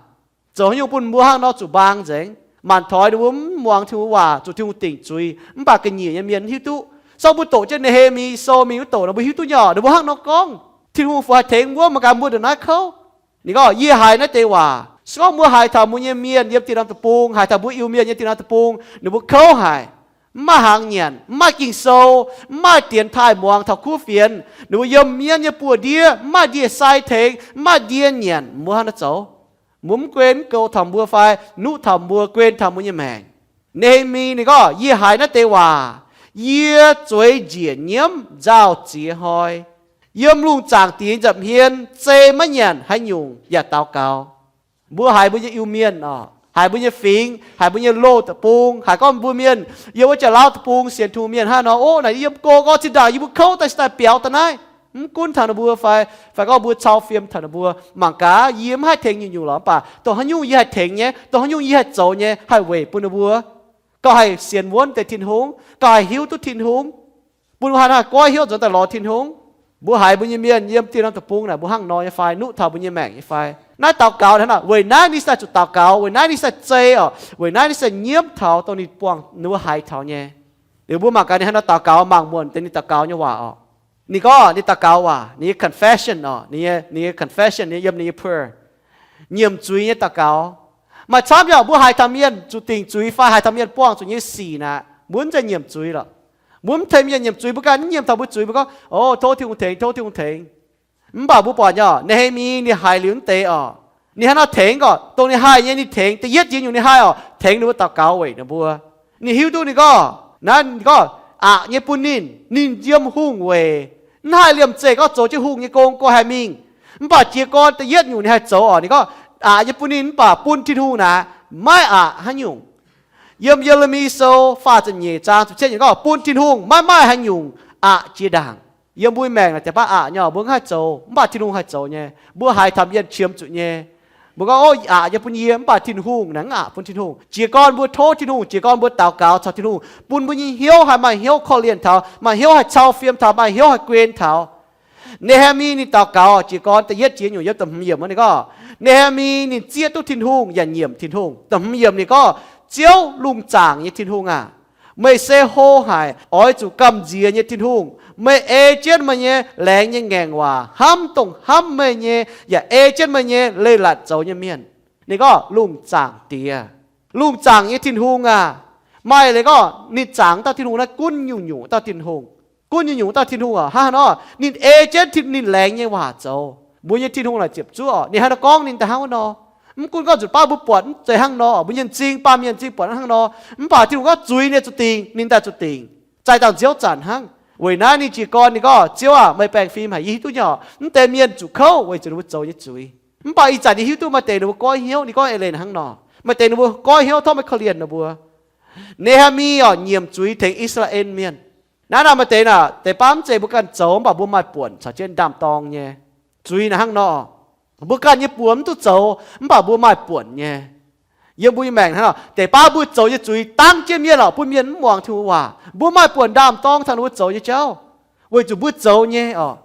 Zoux haaix nyungc bun mbuo hnangv nor zuqc mbaang nzengc? Maanc toix ninh mbuo mv muangx Tin-Hungh waac, zuqc Tin-Hungh dingc zuiz, mv baac ga'nyiec nyei mienh mv hiuv duqv. Se gorngv mbuo doqc jienv Ne^he^mi Sou mingh wuov doqc nor, mbuo hiuv duqv nyei. Ninh mbuo hnangv nor gorngv, Tin-Hungh fu haih tengx mbuo, mangc gaax mbuo ndongc naaiv kouv. Ninh gorngv, Yie haiz naaiv deix waac. Se gorngv mbuo haiz taux mbuo nyei mienh yiem dieh norm deic-bung, haiz taux mbuo Iu-Mienh yiem dieh norm deic-bung, ninh mbuo kouv haic. mv maaih hnaangx nyanc, mv maaih Ging-Sou, mv maaih dienx taaih muangx taux kuv fienx. Ninh mbuo yiem mienv nyei buoz-ndiev, mv maaih ndie-sai tengx, mv maaih ndie nyanc, mbuo hnangv naaiv zoux. Mbuo mv guen mv goux taux mbuo fai nuqv taux mbuo, guen taux mbuo nyei maengc. Ne^he^mi ninh gorngv, yie haiz naaiv deix waac, yie zueiz njiec nyiemv nzauh ziex hnoi. Yiem lungh zaangc diex nza'hmien zei maiv nyanc haaix nyungc yaac daux gaux. Mbuo haiz mbuo nyei Iu-Mienh oc, haiz mbuo nyei fingx, haiz mbuo nyei loz deic-bung, haiz gorngv mbuo mienh yiem wuov Janx-Lauv deic-bung sienx Tin-Hungh mienh hnangv nor, ov, naaic yiem go gorngv zinh ndaangc yie mbuo kouv daaih, zinh ndaangc biaux daaih naaiv. Mv gunv taux ninh mbuo fai, fai gorngv mbuo cau fiem taux ninh mbuo, mangc gaax yie mv haih tengx nyungc-nyungc lorqc, mv baac dongh haaix nyungc yie haih tengx nyei, dongh haaix nyungc yie haih zoux nyei, haih weic bun ninh mbuo gauh haih sienx wuonv deix Tin-Hungh, gauh haih hiuv duqv Tin-Hungh, bun mbuo haih, haih goiv hnyouv nzuonx daaih lorz Tin-Hungh. Mbuo haiz mbuo nyei mienh yiem dieh norm deic-bung naaic, mbuo hnangv nor nyei fai, nuqv taux mbuo nyei maengc nyei fai. Naaiv daux gaux hnangv naaic, weic naaiv ninh se zuqc daux gaux, weic naaiv ninh se zei oc, weic naaiv ninh se nyiemv taux dongh ninh buangh ninh mbuo haiz taux nyei. Liuz mbuo mangc gaax ninh hnangv nor daux gaux, mangc muonc deix ninh daux gaux nyei waac oc. Ninh gorngv ninh daux gaux waac, ninh nyei confession oc, ninh nyei, ninh nyei confession, ninh yiem ninh nyei prayer, nyiemc zuiz nyei daux gaux. Maaih camv nyei oc, mbuo haiz taux mienh zuqc dingc zuiz fai haiz taux mienh buangh zuqc nyei sic naaic, mbuo mv zeiz nyiemc zuiz lorqc. Mbuo mv tengx mienh nyiemc zuiz, mbuo ganh mv nyiemc taux mbuo zuiz, mbuo gorngv, ov, tov Tin-Hungh tengx, tov Tin-Hungh tengx. Mv baac mbuo buatc nyei oc, Ne^he^mi ninh haiz liuz mv deix oc, ninh hnangv nor tengx gorqc, dongh ninh haih nyei ninh tengx. Da'yietv jiex nyungc ninh haih oc, tengx ninh mbuo daux gaux weic ninh mbuo. Ninh hiuv duqv ninh gorngv naaiv, ninh gorngv aqc nyei bun ninh, ninh yiem hungh weic, mv haih liemh zeih gorngv zoux jienv hungh nyei gong, gorngv haih mingh. Mv baac jiez gorn da'yietv nyungc ninh haih zoux oc, ninh gorngv aqc nyei bun ninh, mv baac bun Tin-Hungh naaic maiv aqc haaix nyungc. Yiem Ye^le^mi Sou faah ziepc nyeic zaang ziepc cietv nyungc gorngv bun Tin-Hungh maiv maaih haaix nyungc aqc jiex ndaangc. Yiem mbuo maengc naaic deix baav aqc nyei, mbuo mv haih zoux, mv baac Tin-Hungh haih zoux nyei. Mbuo haiz taux mienh qiemx zuqc nyei, mbuo gorngv, ov, aqc nyei bun yie, mv baac Tin-Hungh naaic mv aqc bun Tin-Hungh. Jiez gorn mbuo tov Tin-Hungh, jiez gorn mbuo daux gaux caux Tin-Hungh, bun mbuo nyei hnyouv haih maaih hnyouv korv-lienh taux, maaih hnyouv haih cau fiem taux, maaih hnyouv haih guen taux. Ne^he^mi ninh daux gaux jiez gorn da'yietv jiex nyungc yiem da'hmz yiemc wuov ninh gorngv, Ne^he^mi ninh zieqv duqv Tin-Hungh yaac nyiemc Tin-Hungh. Da'hmz yiemc ninh gorngv, Ziouv, lungh zaangc nyei Tin-Hungh aac, meih se hlo haic, oix zuqc gamh nziex nyei Tin-Hungh. Meih ei jienv meih nyei laengz nyei ngaengc waac hnamv dongh hnamv meih nyei, yaac ei jienv meih nyei leiz-latc zoux nyei mienh. Ninh gorngv, lungh zaangc Diex, lungh zaangc nyei Tin-Hungh aac, maaih leiz gorngv ninh zaangc dauh Tin-Hungh naaiv gunv nyungc-nyungc dauh Tin-Hungh. Gunv nyungc-nyungc dauh Tin-Hungh oc. Hnangv haaix nor? Ninh ei jienv ninh laengz nyei waac zoux. Mbuo nyei Tin-Hungh naaic ziepc zuoqv oc, ninh hnangv nor gorngv ninh daaih hnangv wuov nor. Mv gunv gorngv nzunc baav mbuo buatc mv zeiz hnangv nor, mbuo nyei m'zing, baamh mienh m'zing buatc hnangv nor, mv baac Tin-Hungh gorngv zuiz ninh zuqc dingc, ninh daaih zuqc dingc, zaaih dangh nziouv zanc hnangv. Weic naaiv ninh jiez gorn ninh gorngv, Ziouv aah! Meih baengh fim haic, yie hiuv duqv nyei oc, mv deix mienh zuqc kouv weic zuqc ninh mbuo zoux nyei zuiz. Mv baac ih zanc yie hiuv duqv maaih deix ninh mbuo goiv hnyouv, ninh gorngv eix leiz hnangv nor, maaih deix ninh mbuo goiv hnyouv tov meih korv-lienh ninh mbuo. Ne^he^mi oc, nyiemc zuiz tengx I^saa^laa^en Mienh. Naaiv naaic maaih deix naaic, deix baav mv zeiz mbuo ganh zoux, mv baac mbuo maaih buonc caux jienv ndaam-dorng nyei. Zuiz naaic hnangv nor, mbuo ganh nyei buoz mv duqv zoux, mv baac mbuo maaih buonc nyei. Yiem mbuo nyei maengc hnangv nor, deix baav mbuo zoux nyei zuiz dangv jienv mienh oc, bun mienh mv muangx Tin-Hungh waac. Mbuo maaih buonc ndaam-dorng taux ninh mbuo zoux nyei jauv, weic zuqc mbuo zoux nyei oc.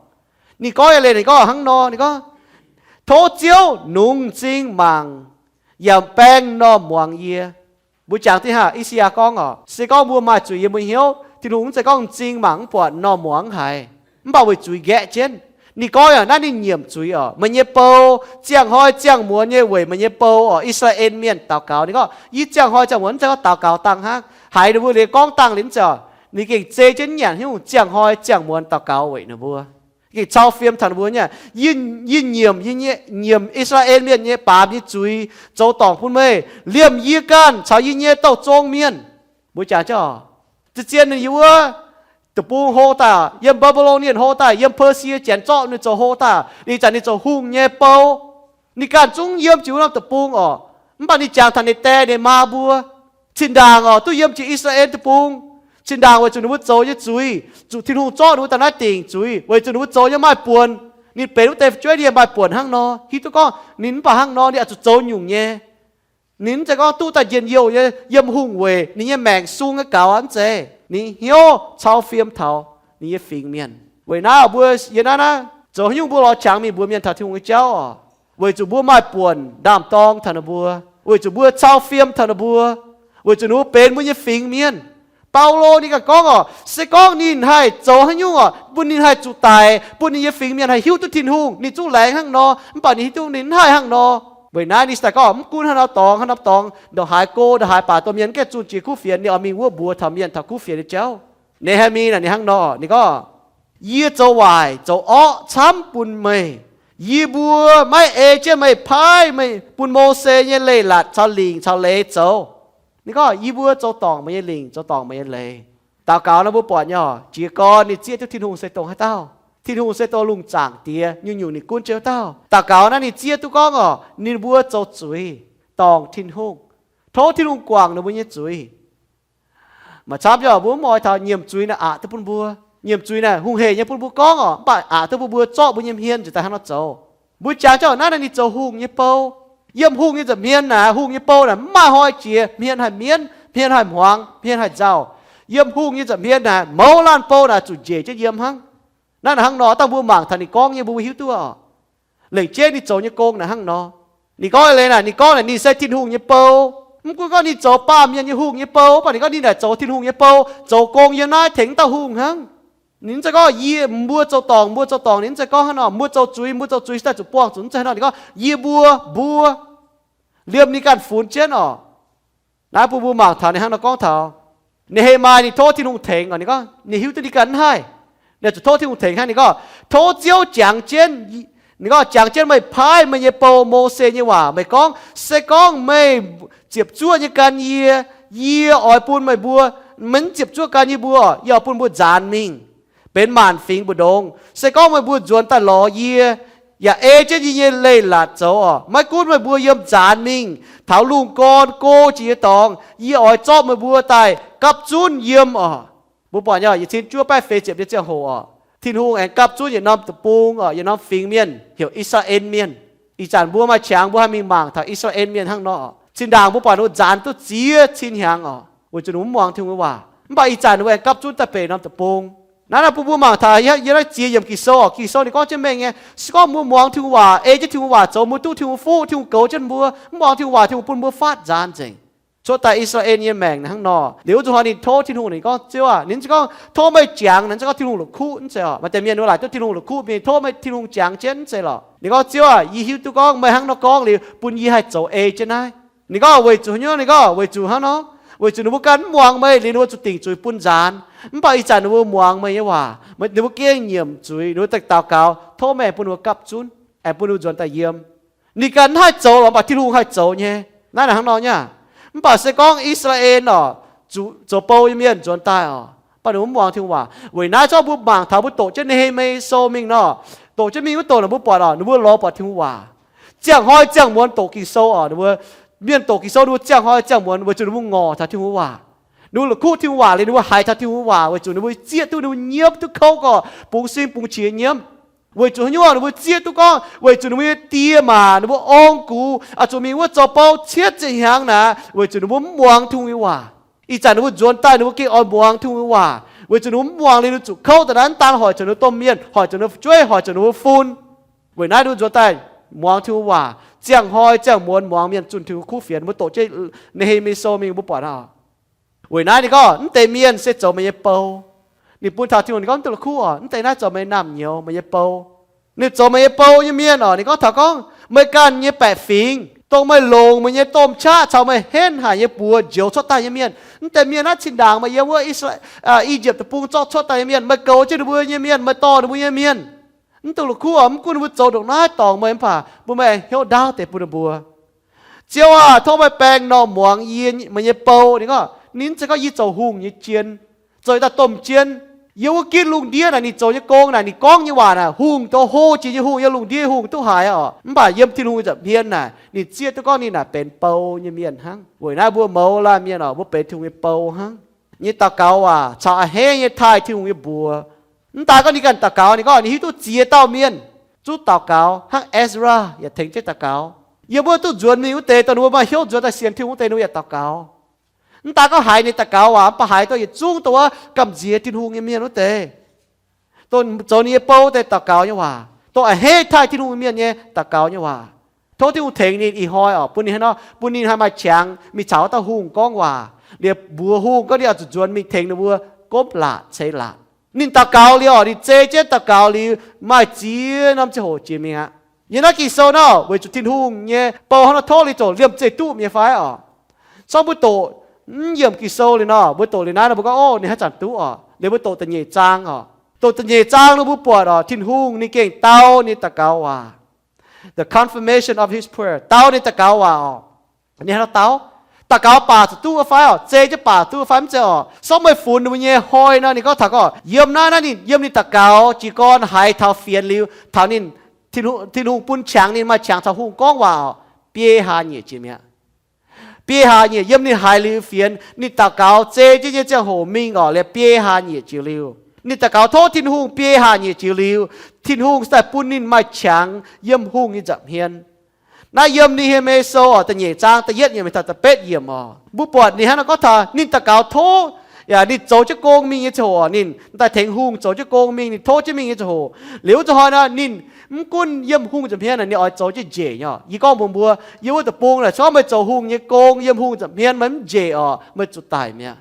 Ninh gorngv eix leiz ninh gorngv hnangv nor, ninh gorngv, Tov Ziouv nungx m'zing mangc, yaac baeng m'normh muangx yie. Mbuo jangx dingh hnangv I^saa^yaa gorngv oc, se gorngv mbuo maaih zuiz yiem mbuo hnyouv, Tin-Hungh mv zeiz gorngv m'zing mangc mv buatc, m'normh muangx mv haiz, mv baac weic zuiz nqaeqv jienv. Ninh gorngv yaac naaiv ninh nyiemc zuiz oc, meih nyei bou ziangh hnoi ziangh muonz nyei weic meih nyei bou oc, I^saa^laa^en Mienh daux gaux. Ninh gorngv yie ziangh hnoi ziangh muonz mv zeiz gorngv daux gaux dangh hnangv, haiz ninh mbuo liuz gorngv dangh liuz mv zeiz oc, ninh gengh zei jienv nyanc hiuv ziangh hnoi ziangh muonz daux gaux weic ninh mbuo, gengh cau fiem taux ninh mbuo nyei. Yie, yie nyiemc, yie nyiemc I^saa^laa^en Mienh nyei baamz nyei zuiz, zoux dorngc bun meih, liemh yie ganh caux yie nyei douh zong mienh. Mbuo jangx jienv oc, zien-zien ninh yiem wuov deic-bung hlo daaih, yiem Mbaa^mbe^lon Mienh hlo daaih, yiem Persia Janx zorqv ninh zoux hlo daaih, ninh zanc ninh zoux hungh nyei bou. Ninh ganh zungv yiem jiex wuov norm deic-bung oc, mv baac ninh jangx taux ninh die ninh maa mbuo, zinh ndaangc oc duqv yiem jiex I^saa^laa^en Deic-Bung. Zinh ndaangc weic zuqc ninh mbuo zoux nyei zuiz, zuqc Tin-Hungh zorqv ninh mbuo daaih naaiv dingc zuiz, weic zuqc ninh mbuo zoux nyei maaih buonc. Ninh benx wuov deix fu'jueiv, ninh yaac maaih buonc hnangv nor. Hiuv duqv gorngv ninh mv baac hnangv nor ninh oix zuqc zoux nyungc nyei. Ninh mv zeiz gorngv duqv daaih njien-youh nyei yiem hungh weic ninh nyei maengc sung nyei gaux aqv, mv zeiz. Ninh hnyouv cau fiem taux ninh nyei fingx mienh. Weic naaiv mbuo yiem naaiv naaiv zoux haaix nyungc mbuo lorz qangx mingh mbuox mienh taux Tin-Hungh nyei jauv oc, weic zuqc mbuo maaih buonc ndaam-dorng taux ninh mbuo, weic zuqc mbuo cau fiem taux ninh mbuo, weic zuqc ninh mbuo benx mbuo nyei fingx mienh. Baulo ninh ganh gorngv oc, se gorngv ninh haih zoux haaix nyungc oc, bun ninh haih zuqc daic, bun ninh nyei fingx mienh haih hiuv duqv Tin-Hungh, ninh zungv laengz hnangv nor. Mv baac ninh hiuv duqv ninh mv haih hnangv nor. Weic naaiv ninh se daaih gorngv mv gunv haaix norm dorngx, haaix norm dorngx ndongc haaix go, ndongc haaix baac domh mienh mv gaengh zunh jiex kuv fienx, ninh oix mingh wuov mbuox taux mienh taux kuv fienx nyei jauv. Nehemii naaic ninh hnangv nor, ninh gorngv, yie zoux waaic zoux orqv camv bun meih. Yie mbuo maiv ei jienv meih paaiv meih bun Mose nyei leiz-latc caux lingc caux leiz zoux. Ninh gorngv, yie mbuo zoux dorngc meih nyei lingc, zoux dorngc meih nyei leiz. Daux gaux nor mbuo buatc nyei oc, jiez gorn ninh zieqv duqv Tin-Hungh se dongh haaix dauh. Tin-Hungh se dongh lungh zaangc Diex, nyungc-nyungc ninh gunv jienv wuov dauh. Daux gaux naaiv ninh zieqv duqv gorngv oc, ninh mbuo zoux zuiz dorngc Tin-Hungh, tov Tin-Hungh guangc ninh mbuo nyei zuiz. Maaih camv nyei oc, mbuo mv oix taux nyiemc zuiz naaic aqc duqv bun mbuo. Nyiemc zuiz naaic hungh heic nyei bun mbuo gorngv oc, mv baac aqc duqv bun mbuo zorqv mbuo nyei hmien njiec daaih hnangv nor zoux. Mbuo jangx jienv oc, naaiv naaic ninh zoux hungh nyei bou. Yiem hungh nyei nza'hmien naaic, hungh nyei bou naaic mv maaih hnoi jiex, hmien haih mienv, hmien haih hmuangx, hmien haih nzauh. Yiem hungh nyei nza'hmien naaic, mouz laanh bou naaic zuqc njiec jienv yiem hnangv. Naaiv naaic hnangv nor, dangh mbuo mangc taux ninh gorngv nyei mbuo hiuv duqv oc. Lengc jeiv ninh zoux nyei gong naaic hnangv nor. Ninh gorngv leiz naaic, ninh gorngv naaic ninh se Tin-Hungh nyei bou. Mv gunv gorngv ninh zoux baamh mienh nyei hungh nyei bou, mv baac ninh gorngv ninh naaic zoux Tin-Hungh nyei bou, zoux gong yiem naaiv tengx dauh hungh hnangv. Ninh mv zeiz gorngv yie, mbuo zoux dorngc, mbuo zoux dorngc, ninh mv zeiz gorngv hnangv nor, mbuo zoux zuiz, mbuo zoux zuiz se daaih zuqc buangh zuqc, mv zeiz hnangv nor. Ninh gorngv yie mbuo, mbuo, liemh ninh ganh funx jienv oc. Naaiv bun mbuo mangc taux ninh hnangv nor gorngv taux, Nehemai ninh tov Tin-Hungh tengx oc. Ninh gorngv ninh hiuv duqv ninh ganh mv haih, ninh zuqc tov Tin-Hungh tengx hnangv. Ninh gorngv, tov Ziouv jangx jienv, ninh gorngv, jangx jienv meih paaiv meih nyei bou, Mose, nyei waac. Meih gorngv, se gorngv meih ziepc zuoqv nyei gan yie, yie oix bun meih mbuo, meih mv ziepc zuoqv gan yie mbuo, yie oix bun mbuo nzaanx mingh benx maanc fingx mbu'ndongx. Se gorngv meih mbuo nzuonx daaih lorz yie, yaac ei jienv yie nyei leiz-latc zoux oc, maiv gunv meih mbuo yiem nzaanx mingh taux lungh gorn go jiex nyei dorngx, yie oix zorqv meih mbuo daaih gapv zunv yiem oc. Mbuo buatc nyei, yietc cin juov baeqv feix ziepc nyei ziangh hoc oc, Tin-Hungh aengx gapv zunv yietc norm deic-bung oc, yietc norm fingx mienh heuc I^saa^laa^en Mienh. Ih zanc mbuo maaih qangx mbuo haih mingh mangc taux I^saa^laa^en Mienh hnangv nor. Zinh ndaangc mbuo buatc ninh mbuo nzaanx duqv ziex cin hnyangx oc, weic zuqc ninh mbuo mv muangx Tin-Hungh nyei waac. Mv baac ih zanc ninh mbuo aengx gapv zunv daaih benx norm deic-bung. Naaiv naaiv bun mbuo mangc taux yiem naaiv ziex yiemc Ging-Sou oc, Ging-Sou ninh gorngv jienv mengh nyei, se gorngv mbuo muangx Tin-Hungh waac, ei jienv Tin-Hungh waac zoux, mbuo duqv Tin-Hungh fuqv, Tin-Hungh goux jienv mbuo. Mv muangx Tin-Hungh waac, Tin-Hungh bun mbuo faatv nzaanx nzengc. Cuotv daaih I^saa^laa^en nyei maengc hnangv nor. Liuz zuqc hnoi ninh tov Tin-Hungh, ninh gorngv, Ziouv aah, ninh mv zeiz gorngv tov meih jangx, ninh mv zeiz gorngv Tin-Hungh la'kuqv, mv zeiz oc. Maaih deix mienh ninh mbuo laaic duqv Tin-Hungh la'kuqv mingh, tov meih, Tin-Hungh jangx jienv, mv zeiz lorqc. Ninh gorngv, Ziouv aah, yie hiuv duqv gorngv meih hnangv nor gorngv liuz bun yie haih zoux ei jienv naaiv. Ninh gorngv weic zuqc haaix nyungc? Ninh gorngv weic zuqc hnangv nor, weic zuqc ninh mbuo ganh mv muangx meih liuz ninh mbuo zuqc dingc zuiz bun nzaanx. Mv baac ih zanc ninh mbuo muangx meih nyei waac, ninh mbuo gengh nyiemc zuiz, ninh mbuo daux gaux tov meih aengx bun ninh mbuo gapv zunv, aengx bun ninh mbuo nzuonx daaih yiem. Ninh ganh mv haih zoux lorqc, mv baac Tin-Hungh haih zoux nyei. Naaiv naaic hnangv nor nyei. Mv baac se gorngv I^saa^laa^en oc, zoux bou nyei mienh nzuonx daaih oc, mv baac ninh mbuo mv muangx Tin-Hungh waac. Weic naaiv zorqv mbuo mangc taux mbuo doqc jienv Neheemi Sou mingh nor, doqc jienv mingh wuov doqc naaic mbuo buatc oc, ninh mbuo lorz buatc Tin-Hungh waac. Ziangh hnoi ziangh muonz doqc Ging-Sou oc, ninh mbuo, mienh doqc Ging-Sou ninh mbuo ziangh hnoi ziangh muonz weic zuqc ninh mbuo ngorc taux Tin-Hungh waac. Ninh mbuo la'kuqv Tin-Hungh waac liuz ninh mbuo haiz taux Tin-Hungh waac weic zuqc ninh mbuo zieqv duqv, ninh mbuo nyiemv duqv kouv gorqv, bungx sin bungx qiex nyiemv. Weic zuqc haaix nyungc? Ninh mbuo zieqv duqv gorngv weic zuqc ninh mbuo nyei die maac, ninh mbuo ong-gux oix zuqc mingh wuov zoux bou cietv ziepc hnyangx naaic, weic zuqc ninh mbuo mv muangx Tin-Hungh nyei waac. Ih zanc ninh mbuo nzuonx daaih ninh mbuo gengh oix muangx Tin-Hungh nyei waac, weic zuqc ninh mbuo mv muangx liuz ninh zuqc kouv daaih naaiv, mv daan hoic zuqc ninh mbuo domh mienh, hoic zuqc ninh mbuo fu'jueiv, hoic zuqc ninh mbuo fun. Weic naaiv ninh mbuo nzuonx daaih muangx Tin-Hungh waac. Ziangh hnoi ziangh muonz muangx mienh zunh Tin-Hungh kuv fienx, mbuo doqc jienv Neheemi Sou mingh mbuo buatc oc. Weic naaiv ninh gorngv, mv deix mienh se zoux meih nyei bou. Ninh bun taux Tin-Hungh, ninh gorngv, mv duqv la'kuqv oc, mv deix naaiv zoux meih naamh nyouz, meih nyei bou. Ninh zoux meih nyei bou nyei mienh oc, ninh gorngv taux gorngv meih ganh nyei baeqc fingx, dongh meih longc meih nyei domh qaqv caux meih henv haic nyei buoz njoux cuotv daaih nyei mienh. Mv deix mienh naaiv zinh ndaangc meih yiem wuov I^saa, I^yipv Deic-Bung zorqv cuotv daaih nyei mienh, meih goux jienv ninh mbuo nyei mienh, meih dorh ninh mbuo nyei mienh. Mv duqv la'kuqv oc, mv gunv ninh mbuo zoux ndongc naaiv dorngc meih, mv baac bun meih hnyouv ndaauv deix bun ninh mbuo. Ziouv aah, tov meih baeng normh muangx yie, meih nyei bou. Ninh gorngv, ninh mv zeiz gorngv yie zoux hungh nyei jien, zoux daaih domh jien. Yiem wuov ginv lungh ndiev naaic ninh zoux nyei gong naaic, ninh gorngv nyei waac naaic, hungh, douz hlo jiex nyei hungh, yiem lungh ndiev hungh duqv haiz oc. Mv baac yiem Tin-Hungh nyei nza'hmien naaic, ninh zieqv duqv gorngv ninh naaic benx bou nyei mienh hnangv. Weic naaiv mbuo mouz laanh mienh oc, mbuo benx Tin-Hungh nyei bou hnangv. Nyei daux gaux waac caux a'hneiv nyei taaih Tin-Hungh nyei mbuox. Mv daan gorngv ninh ganh daux gaux, ninh gorngv ninh hiuv duqv ziex dauh mienh zungv daux gaux, hnangv Ezra yaac tengx jienv daux gaux. Yiem wuov duqv nzuonx mingh wuov deix, dongh ninh mbuo maaih hnyouv nzuonx daaih sienx Tin-Hungh wuov deix, ninh mbuo yaac daux gaux. Mv daan gorngv haiz ninh daux gaux waac, mv baac haiz dongh yietc zungv dongh wuov gamh nziex Tin-Hungh nyei mienh wuov deix, dongh zoux ninh nyei bou deix daux gaux nyei waac, dongh a'hneiv taaih Tin-Hungh mienh nyei daux gaux nyei waac. Tov Tin-Hungh tengx ninh ih hnoi oc, bun ninh hnangv nor, bun ninh haih maaih qangx mingh caux wuov dauh hungh gorngv waac, liuz mbuox hungh gorngv ninh oix zuqc nzuonx mingh tengx ninh mbuo gomv laatc ceix laatc. Ninh daux gaux liuz oc, ninh zei jienv daux gaux liuz, maaih ziex norm ziangh hoc jiex mingh aqv. Yiem naaiv Ging-Sou nor, weic zuqc Tin-Hungh nyei bou hnangv nor tov liuz ziouc liemh zeih duqv nyei fai orqc? Sorng mbuo doqc mv yiemc Ging-Sou liuz nor, mbuo doqc liuz naaiv nor mbuo gorngv, Ov, ninh haaix zanc duqv orqc? Liuz mbuo doqc da'nyeic zaang orqc. Doqc da'nyeic zaang nor mbuo buatc orqc, Tin-Hungh ninh gengh dau ninh daux gaux waac. The confirmation of his prayer. Dau ninh daux gaux waac orqc. Ninh hnangv nor dau, daux gaux baac zuqc duqv fai orqc? Zei jienv baac duqv fai? Mv zeiz orqc. Sorng meih funx ninh mbuo nyei hnoi nor, ninh gorngv taux gorngv yiem naaiv, naaiv ninh yiem ninh daux gaux jiez gorn haiz taux fienx liuz, taux ninh, Tin-Hungh bun qangx ninh maaih qangx caux hungh gorngv waac orqc, biei hlaax nyeic jiex mi'aqv. Biei hlaax nyeic yiem ninh haiz liuz fienx, ninh daux gaux zei jienv nyei ziangh hoc mingh orqc, liuz biei hlaax nyeic jiex liuz. Ninh daux gaux tov Tin-Hungh biei hlaax nyeic jiex liuz, Tin-Hungh se daaih bun ninh maaih qangx yiem hungh nyei nza'hmien. Naaiv yiem Ni^hee^mi Sou orqc, da'nyeic zaang da'yietv yiemc taux da'betv yiemc orqc, mbuo buatc ninh hnangv nor gorngv taux ninh daux gaux tov, yaac ninh zoux jienv gong mingh nyei ziangh hoc, ninh daaih tengx hungh zoux jienv gong mingh, ninh tov jienv mingh nyei ziangh hoc. Liuz wuov zanc hnoi nor ninh mv gunv yiem hungh nza'hmien naaic, ninh oix zoux jienv njiec nyei orqc. Yie gorngv mbuox mbuo, yiem wuov deic-bung naaic, se gorngv meih zoux hungh nyei gong yiem hungh nza'hmien, meih mv njiec orqc, meih zuqc daic mi'aqv.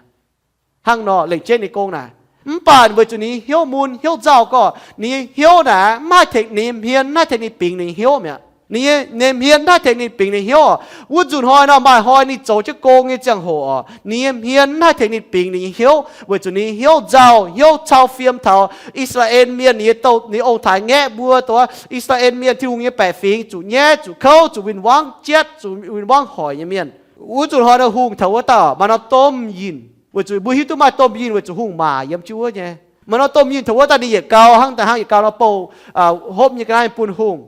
Hnangv nor lengc jeiv ninh gong naaic. Mv baac weic zuqc ninh hnyouv mun hnyouv nzauh gorqv, ninh nyei hnyouv naaic mv haih tengx, ninh nyei hmien mv haih tengx ninh bingx ninh nyei hnyouv mi'aqv. Ninh nyei, ninh nyei hmien mv haih tengx ninh bingx ninh hnyouv orqc. Wuov nzunc hnoi nor maaih hnoi ninh zoux jienv gong nyei ziangh hoc orqc, ninh nyei hmien mv haih tengx ninh bingx ninh nyei hnyouv, weic zuqc ninh nyei hnyouv nzauh, hnyouv cau fiem taux I^saa^laa^en Mienh, ninh nyei, ninh nyei ong-taaix ngaeqv mbuo, dongh I^saa^laa^en Mienh, Tin-Hungh nyei baeqc fingx, zuqc nyaiv, zuqc kouv, zuqc win-wangv jatv, zuqc win-wangv hoic nyei mienh. Wuov nzunc hnoi nor hungh taux wuov dauh maaih norm domh yinh, weic zuqc mbuo hiuv duqv maaih domh yinh weic zuqc hungh maac yiem jienv wuov nyei. Maaih norm domh yinh taux wuov dauh ninh yietc gau hnangv daaih hnangv yietc gau nor bouh hopv nyei ga'naaiv bun hungh.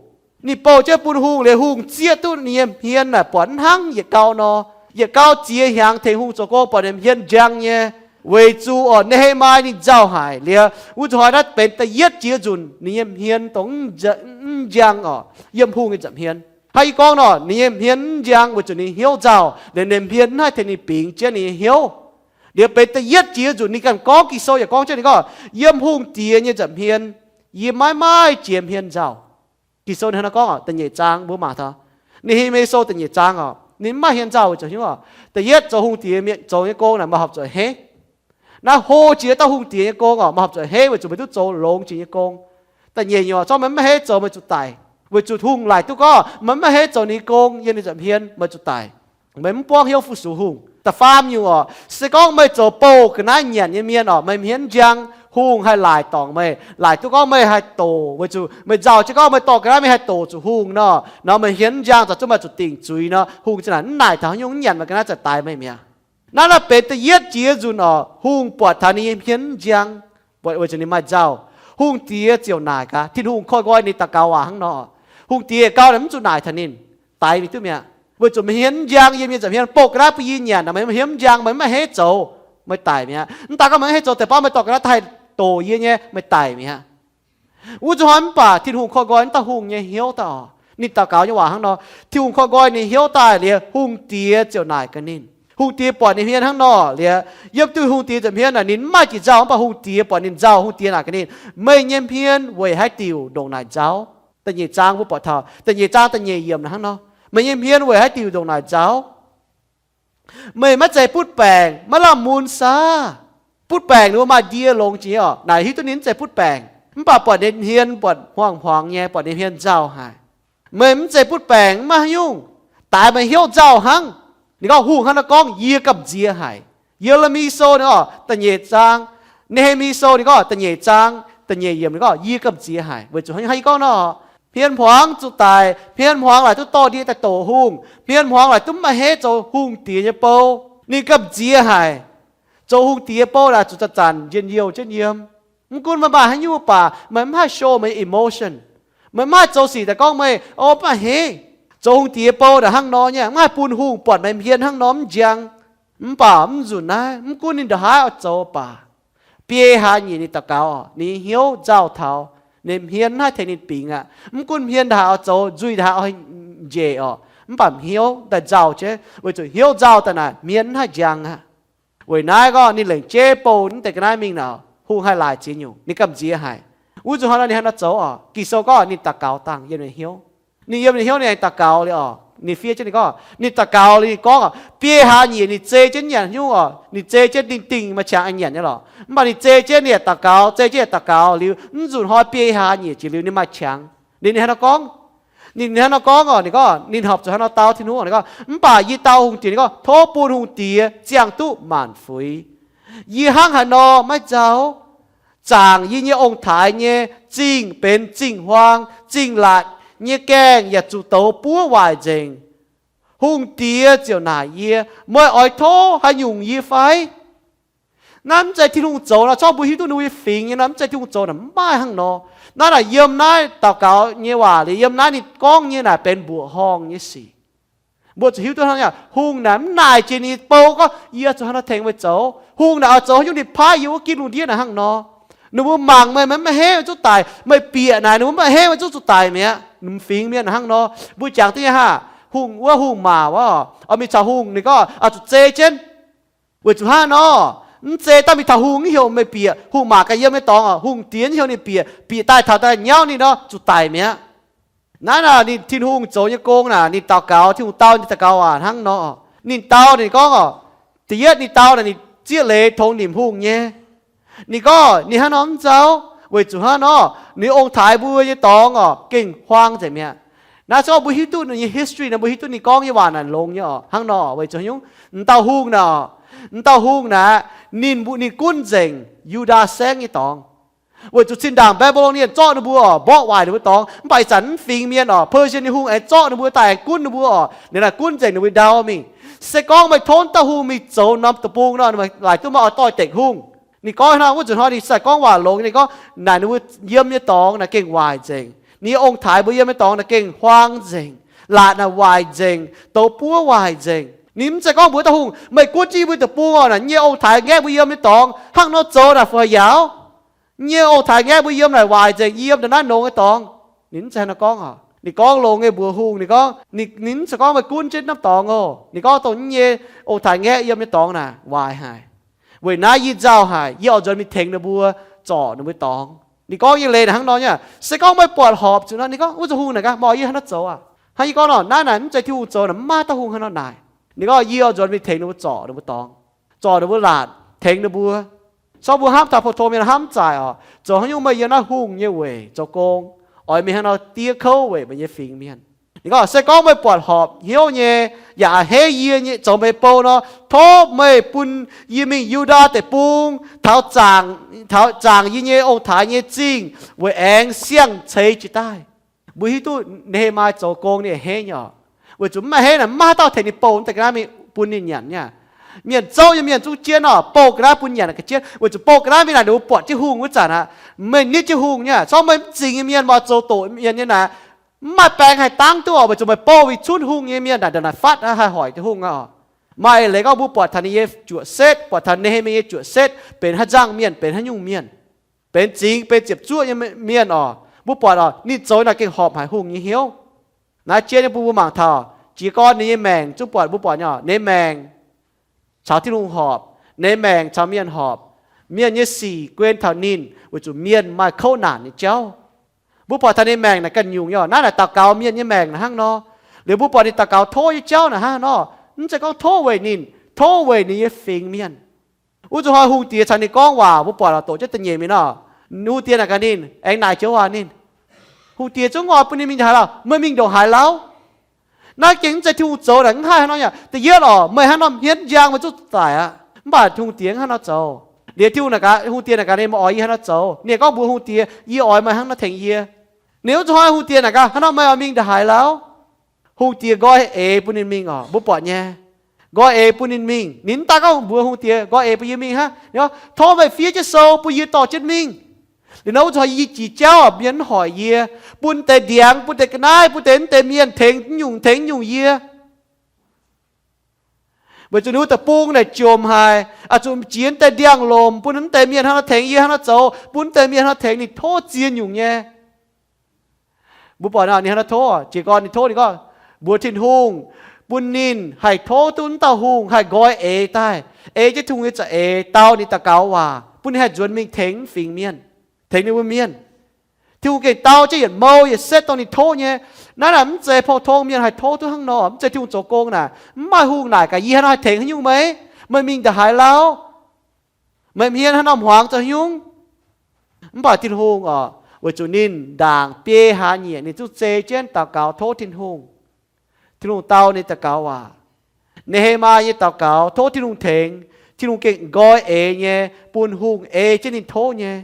Ninh bouh jienv bun hungh liuz, hungh zieqv duqv ninh nyei hmien naaic buatc mv hnangv yietc gau nor. Yietc gau ziex hnyangx tengx hungh zoux gong buatc ninh hmien njang nyei, weic zuqc orqc, Ne^he^mai ninh nzauh haic liuz, wuov nzunc hnoi naaiv benx da'yietv jiex nzunc ninh nyei hmien dongh mv njang orqc, yiem hungh nyei nza'hmien. Hnangv yie gorngv nor, ninh nyei hmien mv njang weic zuqc ninh hnyouv nzauh, liuz ninh hmien mv haih tengx ninh bingx jienv ninh nyei hnyouv. Liuz benx da'yietv jiex nzunc ninh ganh gorngv, Ging-Sou yaac gorngv jienv ninh gorngv, yiem hungh diex nyei nza'hmien yie maiv maaih jiex hmien nzauh. Ging-Sou ninh hnangv nor gorngv orqc, da'nyeic zaang mbuo mangc taux, Ne^he^mi Sou da'nyeic zaang orqc, ninh mv maaih hmien nzauh weic zuqc hnyouv orqc. Da'yietv, zoux hungh diex mienh zoux nyei gong naaic maaih horpc zuqc heiv. Naaiv hlo jiex dauh hungh diex nyei gong orqc, maaih horpc zuqc heiv weic zuqc meih duqv zoux longx jiex nyei gong. Da'nyeic nyungc, zorqv meih mv maaih heiv zoux, meih zuqc daic. Weic zuqc hungh laaic duqv gorngv meih mv maaih heiv zoux ninh nyei gong yiem ninh nza'hmien, meih zuqc daic. Meih mv buangv hnyouv fu-sux hungh. Da'faam nyungc orqc, se gorngv meih zoux bouh ga'naaiv nyanc nyei mienh orqc, meih hmien mv njang, hungh haih laaic dorngc meih, laaic duqv gorngv meih haih doqc, weic zuqc meih nzauh jienv gorngv meih dorh ga'naaiv mingh haih doqc zuqc hungh nor, nor meih hmien mv njang, za'gengh zuqc maaih zuqc dingc zuiz nor, hungh za'naaic mv naaic taux haaix nyungc, mv nyanc meih ga'naaiv, za'gengh daix meih mi'aqv. Naaiv, naaiv benx da'yietv jiex nzunc orqc, hungh buatc taux ninh nyei hmien mv njang, weic zuqc ninh maaih nzauh. Hungh diex ziouc naaic gaax, Tin-Hungh koiv-nqoi ninh daux gaux waac hnangv nor. Hungh diex gau naaic mv zuqc naaic taux ninh, daix ninh duqv mi'aqv. Weic zuqc meih hmien mv njang, yiem yie nza'hmien bouh ga'naaiv bun yie nyanc, meih hmien mv njang, meih mv maaih heiv zoux, meih daic mi'aqv. Mv daaih gorngv meih mv heiv zoux, deix baav meih dorh ga'naaiv daaih haih doqc yie nyei, meih daic mi'aqv. Wuov nzunc hnoi mv baac Tin-Hungh koiv-nqoi wuov dauh hungh nyei hnyouv daaih orqc, ninh daux gaux nyei waac hnangv nor. Tin-Hungh koiv-nqoi ninh hnyouv daaih liuz, hungh diex ziouc naaic gaax ninh. Hungh diex buatc ninh hmien hnangv nor liuz, yiem duih hungh diex nza'hmien naaic ninh mv maaih jiex nzauh, mv baac hungh diex buatc ninh nzauh, hungh diex naaic gaax ninh, meih nyei hmien weic haaix diuc ndongc naaic nzauh? Da'nyeic zaang mbuo buatc taux da'nyeic zaang da'nyeic yiemc naaic hnangv nor, meih nyei hmien weic haaix diuc ndongc naaic nzauh? Meih maiv zeiz butv baengc, maiv lamh mun saah? Butv baengc ninh mbuo maaih ndie longx jiex nyei orqc. Naaic hiuv duqv ninh mv zeiz butv baengc, mv baac buatc ninh hmien buatc hmuangx-hmuangx nyei, buatc ninh hmien nzauh haic. Meih mv zeiz butv baengc, mv maaih haaix nyungc, daix meih hnyouv nzauh hnangv. Ninh gorngv, hungh hnangv nor gorngv, yie gamh nziex haic. Ye^le^mi Sou ninh gorngv da'nyeic zaang, Ne^he^mi Sou ninh gorngv da'nyeic zaang da'nyeic yiemc ninh gorngv, yie gamh nziex haic. Weic zuqc hnangv yie gorngv nor, hmien hmuangx zuqc daic, hmien hmuangx laaic duqv dorh ndie daaih doqc hungh, hmien hmuangx laaic duqv mv maaih heiv zoux hungh diex nyei bou. Ninh gamh nziex haic. Zoux hungh diex bou naaic zuqc zanc-zanc njien-youh jienv yiem. Mv gunv meih maaih haaix nyungc baac meih mv haih show meih emotion. Meih mv haih zoux sic daaih gorngv meih, o, mv maaih heiv. Zoux hungh diex bou naaic hnangv nor nyei, mv haih bun hungh buatc meih hmien hnangv nor mv njang. Mv baac mv nzunc naaiv, mv gunv ninh ndongc haaix oix zoux baac, biei hlaax nyeic ninh daux gaux, ninh hnyouv nzauh taux, ninh hmien mv haih tengx ninh bingx aqv. Mv gunv hmien ndongc haaix oix zoux, nzuih ndongc haaix oix njiec orqc, mv baac hnyouv daaih nzauh jienv, weic zuqc hnyouv nzauh daaih naaic hmien mv haih njang aqv. Weic naaiv gorngv ninh lengc jeiv bouh mv deix ga'naaiv mingh naaic, hungh haih laaic ziex nyungc, ninh gamh nziex haic. Wuov nzunc hnoi nor ninh hnangv nor zoux orqc, Ging-Sou gorngv ninh daux gaux dangh yiem ninh hnyouv. Ninh yiem ninh hnyouv ninh aengx daux gaux liuz orqc, ninh fiev jienv ninh gorngv, ninh daux gaux liuz ninh gorngv orqc, biei hlaax nyeic ninh zei jienv nyanc nyungc orqc, ninh zei jienv ninh dingh maaih qangx aengx nyanc nyei lorqc. Mv baac ninh zei jienv ninh yaac daux gaux, zei jienv yaac daux gaux liuz, mv nzunc hnoi biei hlaax nyeic jiex liuz ninh maaih qangx. Ninh, ninh hnangv nor gorngv, Ninh hnangv nor gorngv oc, ninh gorngv ninh horpc zuqc hnangv nor dau Tin-Hungh, ninh gorngv, mv baac yie dau hungh diex, ninh gorngv, tov bun hungh diex ziangh duqv maanc fuix. Yie hnangv haaix nor maiv nzauh, zaangc yie nyei ong-taaix nyei zingh benx zingh huaang, zingh laatc nyei gaengh yaac zuqc douz buov waaic nzengc. Hungh diex ziouc naaic yie, meih oix tov haaix nyungc yie fai? Naaiv mv zeiz Tin-Hungh zoux nor, corc mbuo hiuv duqv ninh mbuo nyei fingx nyei nor, mv zeiz Tin-Hungh zoux naaic, mv maaih hnangv nor. Naaiv naaic yiem naaiv daux gaux nyei waac liuz, yiem naaiv ninh gorngv nyei naaic benx mbuoqc horngh nyei sic. Mbuo zuqc hiuv duqv hnangv naaic, hungh naaic mv naaic jiex ninh nyei bou gorngv, yie zuqc hnangv nor tengx meih zoux. Hungh naaic oix zoux haaix nyungc, ninh paaiv yie wuov ginv lungh ndiev naaic hnangv nor. Ninh mbuo mangc meih, meih mv maaih hengv zuqc daic. Meih bieqc naaic, ninh mbuo mv maaih hengv zuqc zuqc daic mi'aqv. Ninh fingx mienh hnangv nor. Mbuo jangx duqv nyei haah? Hungh wuov, hungh maac wuov, oix mingh caux hungh, ninh gorngv oix zuqc zei jienv. Weic zuqc hnangv nor, mv zei daaih mingh taux hungh hnyouv meih bieqc, hungh maac ganh yiem nyei dorngx oc, hungh diex hnyouv ninh bieqc, bieqc daaih taux daaih nyauv ninh nor, zuqc daic mi'aqv. Naaiv naaic ninh Tin-Hungh zoux nyei gong naaic, ninh daux gaux, Tin-Hungh dau ninh daux gaux waac hnangv nor. Ninh dau ninh gorngv oc, da'yietv ninh dau naaic ninh zieqv leiz tongx nimc hungh nyei. Ninh gorngv ninh hnangv nor mv nzauh, weic zuqc hnangv nor, ninh ong-taaix mbuo nyei dorngx oc, gengh huaang nzengc mi'aqv. Naaiv se gorngv mbuo hiuv duqv ninh nyei history nor, mbuo hiuv duqv ninh gorngv nyei waac naaic longx nyei oc. Hnangv nor weic zuqc haaix nyungc? M'dauh hungh naaic, m'dauh hungh naaic, ninh mbuo, ninh gunv nzengc Yu^ndaa Saengv nyei dorngx. Weic zuqc zinh ndaangc Mbaa^mbi^lon Mienh zorqv ninh mbuo oc, mborqv waaic ninh mbuo dorngx, mv baac ih zanc mv fingx mienh oc, Persian nyei hungh aengx zorqv ninh mbuo daaih, aengx gunv ninh mbuo oc, ninh naaic gunv nzengc ninh mbuo ndau mingh. Se gorngv meih tov m'dauh hungh mingh zoux norm deic-bung nor, ninh laaic duqv maaih oix doix-dekc hungh. Ninh gorngv hnangv wuov nzunc hnoi ninh sai gorngv waac longx, ninh gorngv naaic ninh mbuo yiem nyei dorngx naaic gengh waaic nzengc. Ninh nyei ong-taaix mbuo yiem nyei dorngx naaic gengh huaang nzengc. Laatc naaic waaic nzengc, douz buov waaic nzengc. Ninh mv zeiz gorngv mbuox dauh hungh, meih gunv jienv yie mbuo deic-bung oc, naaic yie nyei ong-taaix ngaeqv mbuo yiem nyei dorngx, hnangv nor zoux naaic fu haaix yaauc? Yie nyei ong-taaix ngaeqv mbuo yiem naaic waaic nzengc, yie yiem ndongc naaiv longx nyei dorngx. Ninh mv zeiz hnangv nor gorngv oc. Ninh gorngv longx nyei mbuox hungh, ninh gorngv, ninh mv zeiz gorngv meih gunv jienv naaiv dorngx oc. Ninh gorngv dongh yie nyei ong-taaix ngaeqv yiem nyei dorngx naaic waaic haic. Weic naaiv yie nzauh haic, yie oix nzuonx mingh tengx ninh mbuo zorc ninh mbuo dorngx. Ninh gorngv nyei leiz naaic hnangv nor nyei. Se gorngv meih buatc horpc zuqc nor, ninh gorngv wuov zuqc hungh naaic gaax, meih oix yie hnangv nor zoux aac? Hnangv yie gorngv nor, naaiv naaic mv zeiz Tin-Hungh zoux naaic, mv maaih dauh hungh hnangv nor naaic. Ninh gorngv yie oix nzuonx mingh tengx ninh mbuo zorc ninh mbuo dorngx, zorc ninh mbuo laatc, tengx ninh mbuo. Sorng mbuo hnamv taux pou-tong mienh hnamv zaaic oc, zoux haaix nyungc meih yiem naaiv hungh nyei weic zoux gong, oix mingh hnangv nor diev kouv weic meih nyei fingx mienh. Ninh gorngv se gorngv meih buatc horpc hnyouv nyei, yaac a'hneiv yie nyei zoux meih bou nor, tov meih bun yie mingh Yu^ndaa Deic-Bung, taux zaangc, taux zaangc yie nyei ong-taaix nyei zingh weic aengx siang-ceix jiez daaih. Mbuo hiuv duqv Ne^he^mai zoux gong ninh a'hneiv nyei oc. Weic zuqc mv a'hneiv naaic mv maaih haaix dauh tengx ninh bou, mv deix ga'naaiv mingh bun ninh nyanc nyei. Mienh zouv nyei mienh zungv jienv oc, bou ga'naaiv bun nyanc ga'jienv. Weic zuqc bou ga'naaiv mingh naaic ninh mbuo buatc jienv hungh wuov zanc aqv, meih nitv jienv hungh nyei. Corc meih mv zingx nyei mienh, meih zoux doqc mienh nyei naaic, mv maaih baeng haih dangv duqv oc. Weic zuqc meih bou mingh cunv hungh nyei mienh naaic, ndongc naaic fatv haih hoic duqv hungh aqv oc. Maaih eix leiz gorngv mbuo buatc taux ninh nyei juoqc setv, buatc taux Ne^he^mai nyei juoqc setv benx haaix nzangc mienh, benx haaix nyungc mienh, benx zingx benx ziepc zuoqv nyei mienh oc. Mbuo buatc oc, ninh zoux naaic gengh horpc haic hungh nyei hnyouv. Naaiv jien nyei bun mbuo mangc taux jiez gorn ninh nyei maengc zungv buatc, mbuo buatc nyei oc, ninh nyei maengc caux Tin-Hungh horpc, ninh nyei maengc caux mienh horpc. Mienh nyei sic guen taux ninh weic zuqc mienh maaih kouv naanc nyei jauv. Mbuo buatc taux ninh maengc naaic ganh nyungc nyei oc. Naaiv naaic daux gaux mienh nyei maengc naaic hnangv nor. Liuz mbuo buatc ninh daux gaux tov nyei jauv naaic hnangv nor. Mv zeiz gorngv tov weic ninh, tov weic ninh nyei fingx mienh. Wuov zuqc hnoi hungh diex caux ninh gorngv waac, mbuo buatc oc, doqc jienv da'nyeic mingh nor, hungh diex naaic gaax ninh, aengx naaic joux waac ninh. Hungh diex zungv oix bun ninh mingh ndongc haaix lauh? Meih mingh ndongc haaix lauh? Naaiv gengh mv zeiz Tin-Hungh zoux naaic, mv haih hnangv nor yaac. Da'yietv oc, meih hnangv nor hmien njang, meih zungv daic aqv. Mv baac hungh diex hnangv nor zoux. Liuz Tin-Hungh naaic gaax, hungh diex naaic gaax ninh, meih oix yie hnangv nor zoux? Ninh gorngv mbuox hungh diex, yie oix meih hnangv nor tengx yie. Ninh wuov zuqc hnoi hungh diex naaic gaax, hnangv nor meih oix mingh ndongc haaix lauh? Hungh diex nqoi eix bun ninh mingh oc, mbuo buatc nyei. Nqoi eix bun ninh mingh. Ninh mv daaih gorngv mbuox hungh diex nqoi eix bun yie mingh hnangv. Ninh gorngv, tov meih fiev jienv sou bun yie dorh jienv mingh. Liuz nor wuov zuqc hnoi yie jiex jauv, mienh mv hoic yie, bun deix ndiangx, bun deix ga'naaiv, bun deix mv deix mienh tengx nyungc tengx nyungc yie. Weic zuqc ninh wuov deic-bung naaic jomc haic, oix zuqc jiex mv deix ndiangx-lomc, bun mv deix mienh hnangv nor tengx yie hnangv nor zoux, bun mv deix mienh hnangv nor tengx ninh, tov ziex nyungc nyei. Mbuo buatc ninh hnangv nor tov, jiez gorn ninh tov ninh gorngv, mbuox Tin-Hungh bun ninh haih tov duqv wuov dauh hungh haih nqoi eix daaih, ei jienv Tin-Hungh nyei za'eix dau ninh daux gaux waac, bun ninh haih nzuonx mingh tengx fingx mienh, tengx ninh mbuo mienh. Tin-Hungh gengh dau jienv yietc mou yietc setv dongh ninh tov nyei. Naaiv naaic mv zeiz pou-tong mienh haih tov duqv hnangv nor, mv zeiz Tin-Hungh zoux gong naaic. Mv maaih hungh naaic gaax, yie hnangv nor haih tengx haaix nyungc meih? Meih mingh ndongc haaix lauh? Meih hmien hnangv nor hmuangx zoux haaix nyungc? Mv baac Tin-Hungh oc, Weic zuqc ninh ndaangc biei hlaax nyieqc ninh zungv zei jienv daux gaux tov Tin-Hungh. Tin-Hungh dau ninh daux gaux waac. Ne^he^maa nyei daux gaux tov Tin-Hungh tengx, Tin-Hungh gengh nqoi eix nyei bun hungh ei jienv ninh tov nyei.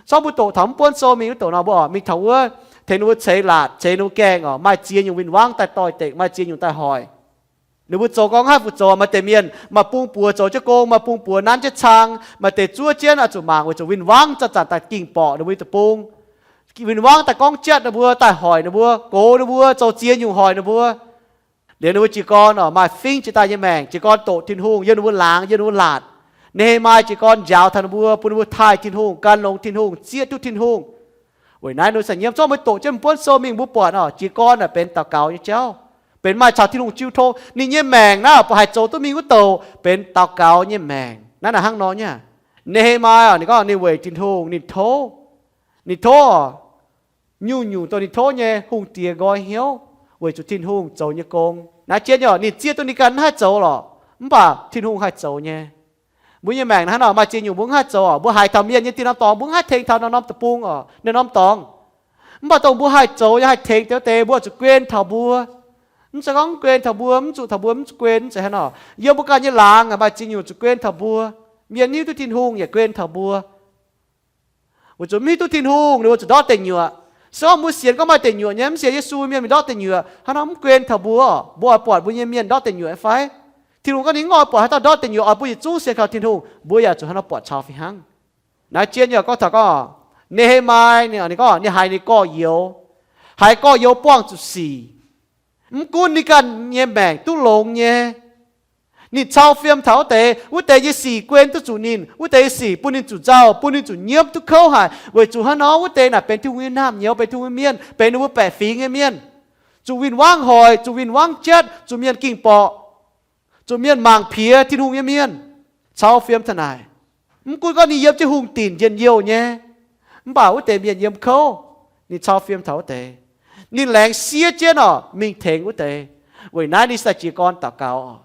Sorng mbuo doqc taux mv buonv sou mingh wuov doqc nor, mbuo oc mingh taux wuov, tengx ninh mbuo ceix laatc, ceix ninh mbuo gaengh oc, maaih ziex nyungc win-wangv daaih doix-dekc, maaih ziex nyungc daaih hoic. Ninh mbuo zoux gong haih fu zoux, maaih deix mienh maaih bung buoz zoux jienv gong, maaih bung buoz nanv jienv cang, maaih deix zuov jienv oix zuqc mangc weic zuqc win-wangv zanc-zanc daaih gengh borqc ninh mbuo nyei deic-bung. Win-wangv daaih gorngv jatv ninh mbuo, daaih hoic ninh mbuo, gox ninh mbuo, zoux ziex nyungc hoic ninh mbuo. Liuz ninh mbuo jiez gorn oc maaih fingv jiex daaih nyei maengc, jiez gorn doqc Tin-Hungh, yiem ninh mbuo laangz, yiem ninh mbuo laatc. Ne^he^maa jiez gorn njaaux taux ninh mbuo, bun ninh mbuo taaih Tin-Hungh, gan longx Tin-Hungh, zieqv duqv Tin-Hungh. Weic naaiv ninh mbuo caux nyiemv zorqv mbuo doqc jienv mv buonv sou mingh, mbuo buatc oc, jiez gorn naaic benx daux gaux nyei jauv, benx maaih caux Tin-Hungh jiu tong. Ninh nyei maengc naaiv buatc haih zoux duqv mingh wuov douc benx daux gaux nyei maengc. Naaiv naaic hnangv nor nyei. Ne^he^maa oc ninh gorngv ninh weic Tin-Hungh ninh tov, ninh tov oc, nyungc-nyungc dongh ninh tov nyei hungh diex nqoi hnyouv weic zuqc Tin-Hungh zoux nyei gong. Naaiv jienv nyei oc ninh zieqv duqv ninh ganh mv haih zoux lorqc, mv baac Tin-Hungh haih zoux nyei. Mbuo nyei maengc naaiv hnangv nor, maaih ziex nyungc mbuo mv haih zoux oc, mbuo haiz taux mienh nyei dieh norm dorngx, mbuo mv haih tengx taux norm-norm deic-bung oc, naaiv norm dorngx. Mv baac dongh mbuo haih zoux yaac haih tengx deix wuov deix, mbuo oix zuqc guen taux mbuo. Mv zeiz gorngv mv guen taux mbuo, mv zuqc taux mbuo mv zuqc guen, mv zeiz hnangv nor. Yiem mbuo ganh nyei laangz maaih ziex nyungc zuqc guen taux mbuo. Mienh hiuv duqv Tin-Hungh yaac guen taux mbuo. Weic zuqc mv hiuv duqv Tin-Hungh ninh oix zuqc ndortv deic nyuoqc. Se gorngv mbuo sienx gorngv maaih deic nyuoqc nyei, mv sienx Yesu mienh mingh ndortv deic nyuoqc, hnangv nor mv guen taux mbuo oc. Mbuo oix buatc mbuo nyei mienh ndortv deic nyuoqc nyei fai? Tin-Hungh gorngv ninh mv oix buatc haaix dauh ndortv deic nyuoqc, oix bun yietc zungv sienx kaux Tin-Hungh, mbuo yaac zuqc hnangv nor buatc caux fih hnangv. Naaiv jienv yaac gorngv taux gorngv Ne^he^maa ninh gorngv ninh haiz ninh gorx-youz, haiz gorx-youz buangh zuqc sic. Mv gunv ninh ganh nyei maengc duqv longx nyei, ninh cau fiem taux wuov deix, wuov deix nyei sic guen duqv zuqc ninh, wuov deix nyei sic bun ninh zuqc nzauh, bun ninh zuqc nyiemv duqv kouv haic. Weic zuqc hnangv nor wuov deix naaic benx Tin-Hungh nyei naamh nyouz, benx Tin-Hungh nyei mienh, benx ninh mbuo baeqc fingx nyei mienh, zuqc win-wangv hoic, zuqc win-wangv jatv, zuqc mienh gingh borqc, zuqc mienh mangc piex Tin-Hungh nyei mienh, cau fiem taux naaic. Mv gunv gorngv ninh yiem jienv hungh dinc njien-youh nyei, mv baac wuov deix mienh yiem kouv, ninh cau fiem taux wuov deix. Ninh laengz siev jienv oc mingh tengx wuov deix. Weic naaiv ninh sai jiez gorn daux gaux oc.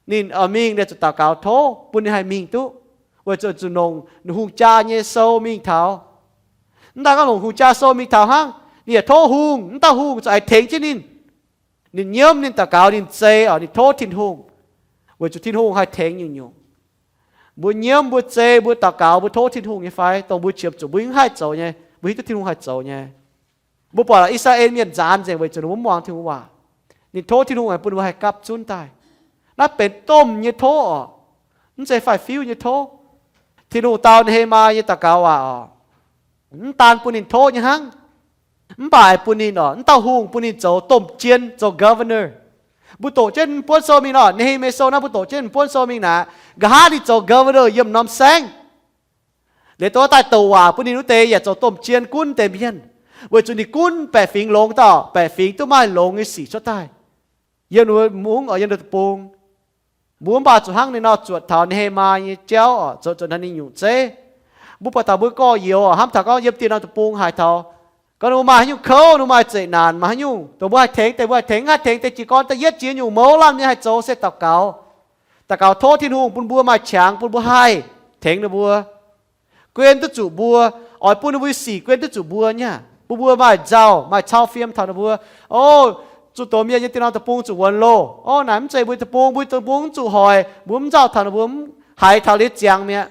Ninh oix mingh, ninh zuqc daux gaux tov bun ninh haih mingh duqv, weic zuqc zuqc longc hungh jaa nyei sou mingh taux. Mv daaih gorngv longc hungh jaa sou mingh taux hnangv, ninh yaac tov hungh, mv dauh hungh zuqc aengx tengx jienv ninh. Ninh nyiemv, ninh daux gaux, ninh zei oc, ninh tov Tin-Hungh, weic zuqc Tin-Hungh haih tengx nyungc-nyungc. Mbuo nyiemv, mbuo zei, mbuo daux gaux, mbuo tov Tin-Hungh nyei fai? Dongh mbuo qiemx zuqc mbuo mv haih zoux nyei, mbuo hiuv duqv Tin-Hungh haih zoux nyei. Mbuo buatc lo I^saa^laa^en mienh nzaanx nzengc weic zuqc ninh mbuo mv muangx Tin-Hungh waac. Ninh tov Tin-Hungh aengx bun ninh mbuo haih gapv zunv daaih. Naaiv benx domh nyei tov oc, mv zeiz faix-fiuv nyei tov. Tin-Hungh dau Ne^he^maa nyei daux gaux waac oc, mv daan bun ninh tov nyei hnangv, mv baac bun ninh oc, mv dauh hungh bun ninh zoux domh jien, zoux governor. Mbuo doqc jienv buonv sou mingh nor, Ne^he^maa sou naaiv mbuo doqc jienv buonv sou mingh naaic, nqa'haav ninh zoux governor yiem norm saengv. Liuz dongh daaih douc waac bun ninh wuov deix yaac zoux domh jien gunv deix mienh, weic zuqc ninh gunv baeqc fingx longx dauh, baeqc fingx duqv maaih longx nyei sic cuotv daaih. Yiem mbuo mungv oc, yiem deic-bung, mbuo mv baac zuqc hnangv ninh nor zuotc taux Ne^he^maa nyei jauv oc, zoux zuqc ninh nyungc zeiv. Mbuo buatc taux mbuo gorx-youz oc, hnamv taux gorngv yiem dieh norm deic-bung haiz taux gorngv ninh mbuo maaih haaix nyungc kouv, ninh mbuo maaih zeqc naanc, maaih haaix nyungc dongh mbuo haih tengx deix, mbuo haih tengx, mv haih tengx deix, jiez gorn da'yietv jiex nyungc mouz lamh nyei haih zoux se daux gaux. Daux gaux tov Tin-Hungh bun mbuo maaih qangx, bun mbuo haih tengx ninh mbuo, guen duqv zuqc mbuo, oix bun ninh mbuo nyei sic guen duqv zuqc mbuo nyei, bun mbuo maaih nzauh, maaih cau fiem taux ninh mbuo. O, zuqc doz mienh yiem dieh norm deic-bung zuqc wuonx loh. O, naaic mv zeiz mbuo deic-bung, mbuo deic-bung mv zuqc hoic, mbuo mv nzauh taux ninh mbuo, mv haiz taux liuz ziangx mi'aqv.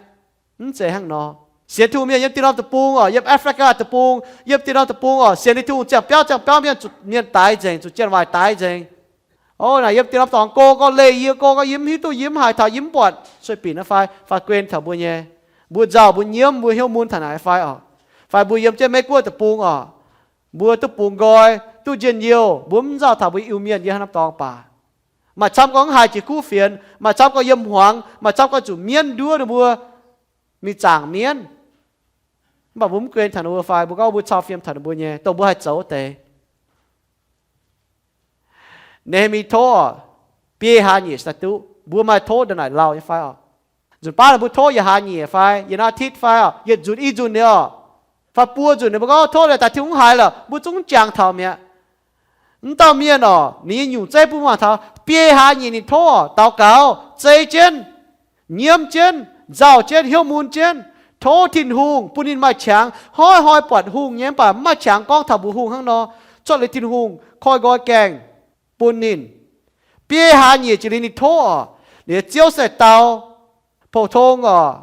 Mv zeiz hnangv nor. Sienx Tin-Hungh mienh yiem dieh norm deic-bung oc, yiem Africa deic-bung, yiem dieh norm deic-bung oc, sienx Tin-Hungh ziangh biauv ziangh biauv mienh zuqc mienh daix nzengc, zuqc janx-waaic daix nzengc. O, naaic yiem dieh norm dorngx go gorngv leih yie, go gorngv yie mv hiuv duqv, yie mv haiz taux, yie mv buatc sueih binc naaiv fai, fai guen taux mbuo nyei, mbuo nzauh, mbuo nyiemv, mbuo hnyouv mun taux naaic fai oc. Fai mbuo yiem jienv Meiv-Guoqv deic-bung oc, mbuo duqv bungx nqoi, duqv njien-youh, mbuo mv nzauh taux mbuo Iu-Mienh yiem haaix norm dorngx baac. Maaih camv gorngv mv haiz jiex kuv fienx, maaih camv gorngv yiem hmuangx, maaih camv gorngv zuqc mienv nduov ninh mbuo mingh zaangc mienv. Mv baac mbuo mv guen taux ninh mbuo fai, mbuo gorngv mbuo cau fiem taux ninh mbuo nyei, dongh mbuo haih zoux wuov deix. Ne^he^mi tov oc, biei hlaax nyieqc daaih duqv. Mbuo maaih tov ndongc naaic lauh nyei fai oc? Nzunc baav mbuo tov yietc hlaax nyieqc fai, yietc อาทิตย์ fai oc, yietc nzunc i nzunc nyei oc, fai buo nzunc nyei, mbuo gorngv tov daaih Tin-Hungh mv haiz lorqc, mbuo zungv mv jangx taux mi'aqv. Mv dauh mienh oc, ninh nyei nyungc zeiv bun mbuo mangc taux biei hlaax nyieqc ninh tov oc, daux gaux, zei jienv, nyiemv jienv, nzauh jienv, hnyouv mun jienv, Tov Tin-Hungh bun ninh maaih qangx. Hnoi-hnoi buatc hungh nyei mv baac mv maaih qangx gorngv taux mbuox hungh hnangv nor, cuotv liuz Tin-Hungh koi nqoi gaengh bun ninh. Biei hlaax nyeic jiex liuz ninh tov oc, liuz Ziouv se dau pou-tong oc.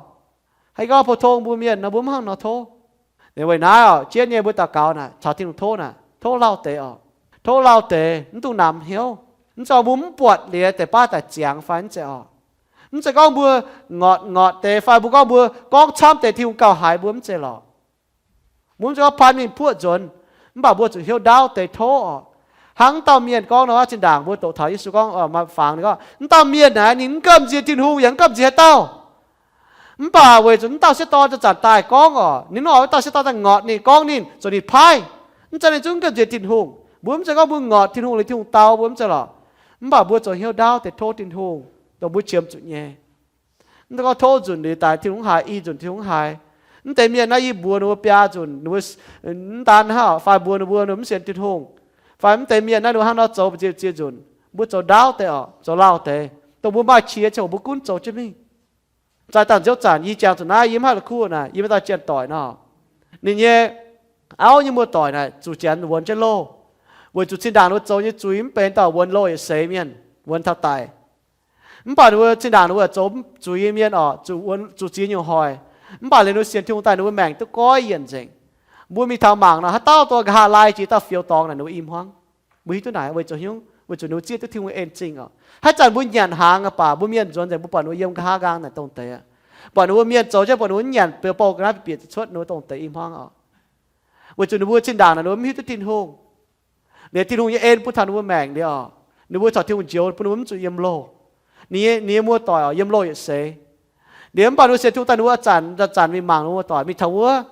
Haaix gorngv pou-tong mbuo mienh nor mbuo mv hnangv nor tov. Weic naaiv oc, jienv nyei mbuo daux gaux naaic caux Tin-Hungh tov naaic, tov lauh deix oc. Tov lauh deix, mv dungx namx hnyouv. Mv zeiz mbuo mv buatc liuz deix baav daaih ziangx fai mv zeiz oc. Mv zeiz gorngv mbuo ngotc ngotc deix fai mbuo gorngv mbuo gorngv camv deix Tin-Hungh gauh haiz mbuo mv zeiz lorqc. Mbuo mv zeiz gorngv pan mingh puoqv nzuonx, mv baac mbuo zuqc hnyouv ndaauv deix tov oc. Hnangv dauh mienh gorngv nor, zinh ndaangc mbuo doqc taux Yesu gorngv, maaih fangx ninh gorngv, mv dauh mienh naaic ninh mv gamh nziex Tin-Hungh yaac mv gamh nziex haaix dauh. Mv baac weic zuqc mv dauh sieqv dorn zanc-zanc daaih gorngv oc, ninh oix dauh sieqv dorn daaih ngotc ninh, gorngv ninh, zoux ninh paaiv. Mv zeiz ninh zungv mv gamh nziex Tin-Hungh. Mbuo mv zeiz gorngv mbuo ngotc Tin-Hungh liuz Tin-Hungh dau mbuo mv zeiz lorqc. Mv baac mbuo zoux hnyouv ndaauv deix tov Tin-Hungh, dongh mbuo qiemx zuqc nyei. Mv zeiz gorngv tov nzunc liuz daaih Tin-Hungh haiz, i nzunc Tin-Hungh haiz. Mv deix mienh naaiv yie mbuox ninh mbuo biaa nzunc, ninh mbuo mv daan hnangv fai mbuox ninh mbuo ninh mv sienx Tin-Hungh, fai mv deix mienh naaiv ninh mbuo hnangv nor zoux ziex ziex nzunc, mbuo zoux ndaauv deix oc, zoux lauh deix, dongh mbuo maaih qiex ziangh hoc mbuo gunv zoux jienv mingh. Zaaix dangh nziouv zanc yie jangx zuqc naaiv, yie mv haih la'kuqv naaic, yie maiv dauh janx-doic nor, ninh nyei auv nyei muoz-doic naaic zuqc janx wuonx jienv loh, weic zuqc zinh ndaangc ninh mbuo zoux nyei zuiz mv benx dauh wuonx loh yietc seix mienh, wuonx taux daic. Mv baac ninh mbuo zinh ndaangc ninh mbuo zoux zuiz nyei mienh oc, zuqc ziex nyungc hoic. Mv baac liuz ninh mbuo sienx Tin-Hungh daaih ninh mbuo maengc duqv goiv yienc nzengc. Mbuo mingh taux mangc nor, haaix dauh dorh nqa'haav lai jiex dauh fioux dorngx naaic ninh mbuo i hmuangv. Mbuo hiuv duqv naaic weic zuqc nyungc, weic zuqc ninh mbuo zieqv duqv Tin-Hungh en zingh oc. Haaix zanc mbuo nyanc hnaangx aqv baac mbuo mienh nzuonx nzengc, mbuo buatc ninh mbuo yiem nqa'haav nqaang naaic dongh deix aqv. Buatc ninh mbuo mienh zoux jienv, buatc ninh mbuo nyanc bieqc bieqc cuotv ninh mbuo dongh deix i hmuangv oc. Weic zuqc ninh mbuo zinh ndaangc naaic ninh mbuo mv hiuv duqv Tin-Hungh. Liuz Tin-Hungh nyei en bun taux ninh mbuo maengc liuz oc, ninh mbuo caux Tin-Hungh njoux bun ninh mbuo mv zuqc yiem loh. Ninh nyei, ninh nyei muoz-doic oc, yiem loh yietc seix. Liuz mv baac ninh mbuo sienx Tin-Hungh daaih ninh mbuo zanc, zanc mingh mangc ninh mbuo muoz-doic mingh taux wuov,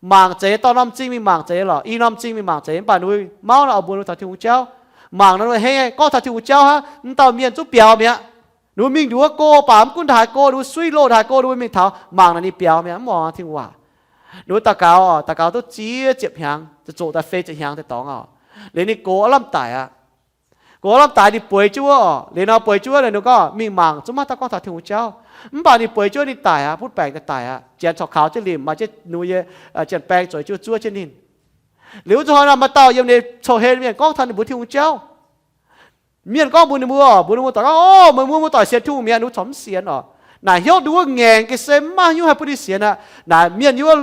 mangc zeiz dorh norm m'zing mingh mangc zeiz lorqc, i norm m'zing mingh mangc zeiz, mv baac ninh mbuo mauv nor oix mbuox ninh mbuo taux Tin-Hungh jauv. Mangc nor ninh mbuo henv gorngv taux Tin-Hungh jauv hnangv, mv dauh mienh zungv biaux mi'aqv. Ninh mbuo mingh nduov go baac mv gunv ndaaih go, ninh mbuo suiv loh ndaaih go, ninh mbuo mingh taux mangc naaic ninh biaux mi'aqv, mv muangx Tin-Hungh waac. Ninh mbuo daux gaux oc, daux gaux duqv ziex ziepc hnyangx, zoqc daaih feix ziepc hnyangx deix dorngx oc. Liuz ninh gox aav lamh daic aqv. Gox aav lamh daic ninh bueix jienv wuov oc. Liuz nor bueix jienv wuov, ninh gorngv mingh mangc zungv maiv dauh gorngv taux Tin-Hungh jauv. Mv baac ninh bueix jienv wuov ninh daic aqv, butv baengc daaih daic aqv, janx corc kaux jienv limc, maaih jienv ninh mbuo nyei janx-baeng zueiz jienv zuov jienv ninh. Liuz wuov zuqc hnoi nor maaih dauh yiem ninh nyei cou-hlen mienh gorngv taux ninh mbuo Tin-Hungh jauv. Mienh gorngv mbuox ninh mbuo, mbuox ninh mbuo doic gorngv, Ov, meih mbuo muoz-doic sienx Tin-Hungh mi'aqv. Ninh mbuo corc mv sienx oc. Naaic hnyouv nduov ngaengc ga'sie, mv maaih hnyouv haih bun ninh sienx aqv. Naaic mienh yiem wuov,